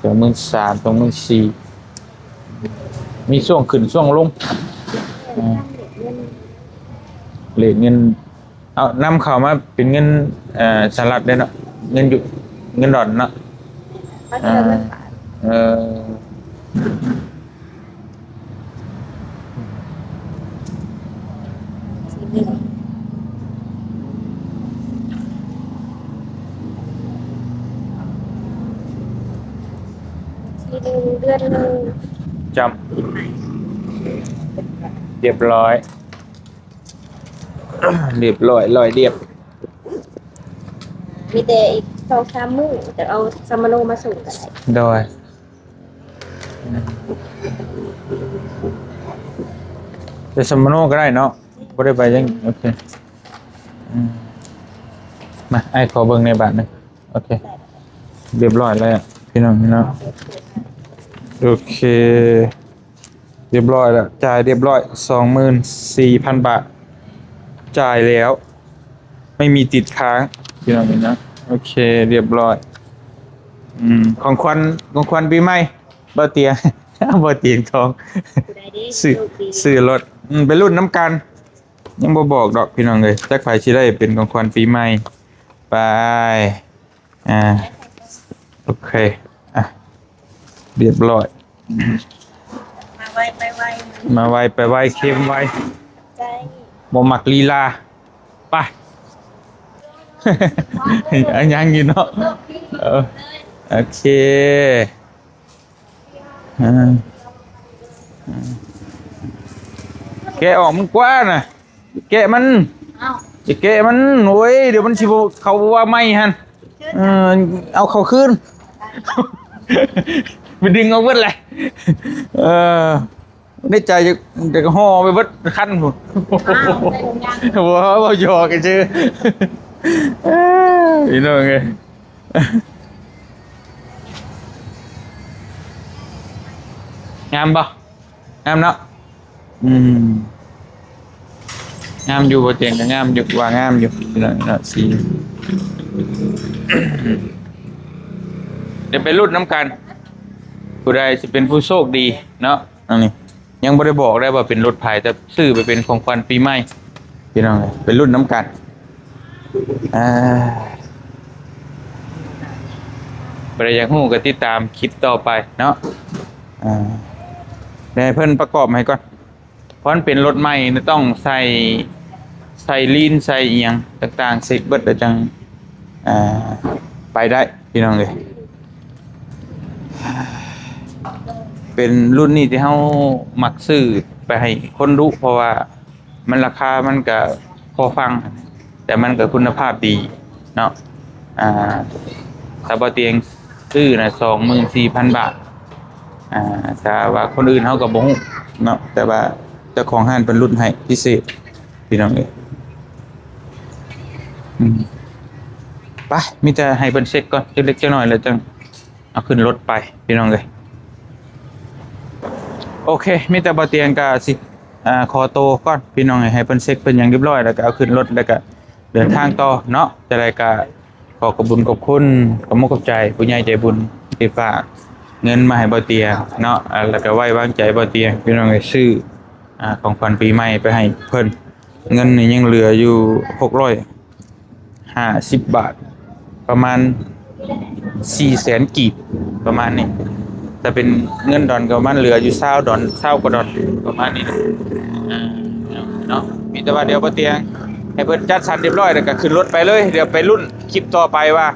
ສອງໝື່ນສາມ ສອງໝື່ນສີ່ ມີຊ່ວງຂຶ້ນຊ່ວງລົງ. ອ່າ ເລດເງິນ ເອົາ ນຳເຂົ້າມາເປັນເງິນ ເອີ ສະຫະລັດເດ້ເນາະ ເງິນຢູ່ ເງິນດອນເນາະ. ເອີ ເອີ ສີ່ໜຶ່ງ ເດືອນໜຶ່ງ ຈ້ຳ ລຽບລ້ອຍ. ລຽບລ້ອຍ ລອຍລຽບ ມີແຕ່ອີກສອງສາມມື້ຈະເອົາສຳມະໂນມາສົ່ງກໍໄດ້. ໂດຍ ແຕ່ສຳມະໂນກໍໄດ້ເນາະ ບໍ່ໄດ້ໄປຍັງ. ໂອເຄ ອືມ ມາ ອ້າຍຂໍເບິ່ງໃນບາດໜຶ່ງ. ໂອເຄ ລຽບລ້ອຍແລ້ວພີ່ນ້ອງເນາະ. ໂອເຄ ລຽບລ້ອຍແລ້ວ ຈ່າຍລຽບລ້ອຍ ສອງໝື່ນສີ່ພັນບາດ ຈ່າຍແລ້ວ ໄມ່ມີຕິດຄ້າງພີ່ນ້ອງເນາະ. ໂອເຄ ລຽບລ້ອຍ. ອືມ ຂອງຂວັນ ຂອງຂວັນປີໃໝ່ ບໍ່ຕຽງ ບໍ່ຕຽງທອງ ຊື້ ຊື້ລົດ. ອືມ ໄປລຸ້ນນຳກັນ ຍັງບໍ່ບອກດອກພີ່ນ້ອງເອີຍ ຈັກໃຜຊິໄດ້ເປັນຂອງຂວັນປີໃໝ່. ໄປ ອ່າ ໂອເຄ ອ່ະ ລຽບລ້ອຍ. ມາໄວໄປໄວ ມາໄວໄປໄວ ເຄັມໄວ ໃຈ ບໍ່ມັກລີລາ. ໄປ ອ່ະ ຍັງຢູ່ເນາະ. ເອີ ໂອເຄ. ອ່າ ແກະອອກມັນກວ່ານະ ແກະມັນ. ເອົ້າ ຢ່າແກະມັນ ໂອ້ຍ ດຽວມັນຊິບໍ່ ເຂົາບໍ່ວ່າໃໝ່ຫັ້ນ. ເອີ ເອົາເຂົ້າຄືນ ໄປດຶງເອົາເບິດແຫຼະ. ເອີ ໃນໃຈຢາກ ຢາກຫໍ່ໄປເບິດຄັນພຸ້ນ. ອ້າວ ບໍ່ ເວົ້າຢອກຊື່ ພີ່ນ້ອງເອີຍ. ງາມບໍ່? ງາມເນາະ. ອືມ ງາມຢູ່ ບໍ່ຕຽງກໍງາມຢູ່ ວ່າງາມຢູ່ເນາະ ເນາະ ສີ. ດຽວໄປລຸ້ນນຳກັນ ຜູ້ໃດຊິເປັນຜູ້ໂຊກດີເນາະ. ອັນນີ້ຍັງບໍ່ໄດ້ບອກໄດ້ວ່າເປັນລົດໃຜ ແຕ່ຊື້ໄປເປັນຂອງຂວັນປີໃໝ່ ພີ່ນ້ອງເອີຍ ໄປລຸ້ນນຳກັນ. ອ່າ ຜູ້ໃດຢາກຮູ້ກໍຕິດຕາມຄລິບຕໍ່ໄປເນາະ. ອ່າ ດຽວໃຫ້ເພິ່ນປະກອບໃຫ້ກ່ອນ ເພາະມັນເປັນລົດໃໝ່ ຕ້ອງໃສ່ ໃສ່ລີນ ໃສ່ອີ່ຫຍັງຕ່າງໆ ເຊັກເບິດແລ້ວຈັ່ງ ອ່າ ໄປໄດ້ພີ່ນ້ອງເອີຍ. ປັນລຸ້ນນີ້ທີ່ເຮົາມັກຊື້ໄປໃຫ້ຄົນດຸ ເພາະວ່າມັນ ລາຄາມັນກະພໍຟັງ ແຕ່ມັນກະຄຸນນະພາບດີເນາະ. ອ່າ ຖ້າບໍ່ຕຽງຊື້ນະ ສອງໝື່ນສີ່ພັນບາດ. ອ່າ ຖ້າວ່າຄົນອື່ນເຮົາກະບໍ່ຮູ້ເນາະ ແຕ່ວ່າເຈົ້າຂອງຮ້ານເພິ່ນຫຼຸດໃຫ້ພິເສດ ພີ່ນ້ອງເອີຍ. ອືມ ໄປ ມີແຕ່ໃຫ້ເພິ່ນເຊັກກ່ອນ ຈັກເລັກຈັກນ້ອຍ ແລ້ວຈັ່ງເອົາຂຶ້ນລົດໄປ ພີ່ນ້ອງເອີຍ. ໂອເຄ ມີແຕ່ບໍ່ຕຽງກະຊິ ອ່າ ຂໍໂຕກ່ອນ ພີ່ນ້ອງເອີຍ. ໃຫ້ເພິ່ນເຊັກເພິ່ນຫຍັງຮຽບຮ້ອຍ ແລ້ວກະເອົາຂຶ້ນລົດ ແລ້ວກະເດີນທາງຕໍ່ເນາະ. ຈັ່ງໃດກະ ຂໍຂອບບຸນຂອບຄຸນ ຂອບມຸກຂອບໃຈຜູ້ໃຫຍ່ໃຈບຸນທີ່ຝາກເງິນມາໃຫ້ບໍ່ຕຽງເນາະ ແລ້ວກະໄວ້ວາງໃຈບໍ່ຕຽງ ພີ່ນ້ອງເອີຍ. ຊື້ ອ່າ ຂອງຂວັນປີໃໝ່ໄປໃຫ້ເພິ່ນ ເງິນນີ້ຍັງເຫຼືອຢູ່ຫົກຮ້ອຍຫ້າສິບບາດ ປະມານສີ່ແສນກີບ ປະມານນີ້. ຖ້າເປັນເງິນດອນກະປະມານເຫຼືອຢູ່ຊາວດອນ ຊາວກວ່າດອນ ປະມານນີ້ແຫຼະ ອ່າ ເນາະ. ມີແຕ່ວ່າດຽວບໍ່ຕຽງໃຫ້ເພິ່ນຈັດສັນຮຽບຮ້ອຍ ແລ້ວກະຂຶ້ນລົດໄປເລີຍ. ດຽວໄປລຸ້ນຄລິບຕໍ່ໄປວ່າ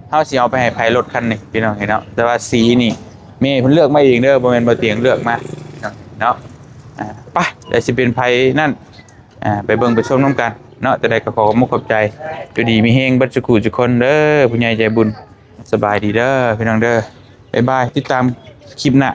ເຮົາຊິເອົາໄປໃຫ້ໃຜລົດຄັນນີ້ ພີ່ນ້ອງເອີຍເນາະ. ແຕ່ວ່າສີນີ້ແມ່ເພິ່ນເລືອກມາເອງເດີ ບໍ່ແມ່ນບໍ່ຕຽງເລືອກມາເນາະ. ອ່າ ໄປ ແລ້ວຊິເປັນໃຜນັ້ນ ອ່າ ໄປເບິ່ງໄປຊົມນຳກັນເນາະ. ຈັ່ງໃດກະຂໍຂອບມຸກຂອບໃຈ ຢູ່ດີມີແຮງເບິດສູ່ຄູ່ສູ່ຄົນເດີ ຜູ້ໃຫຍ່ໃຈບຸນ. ສະບາຍດີເດີ ພີ່ນ້ອງເດີ ບາຍບາຍ ຕິດຕາມຄລິບໜ້າ.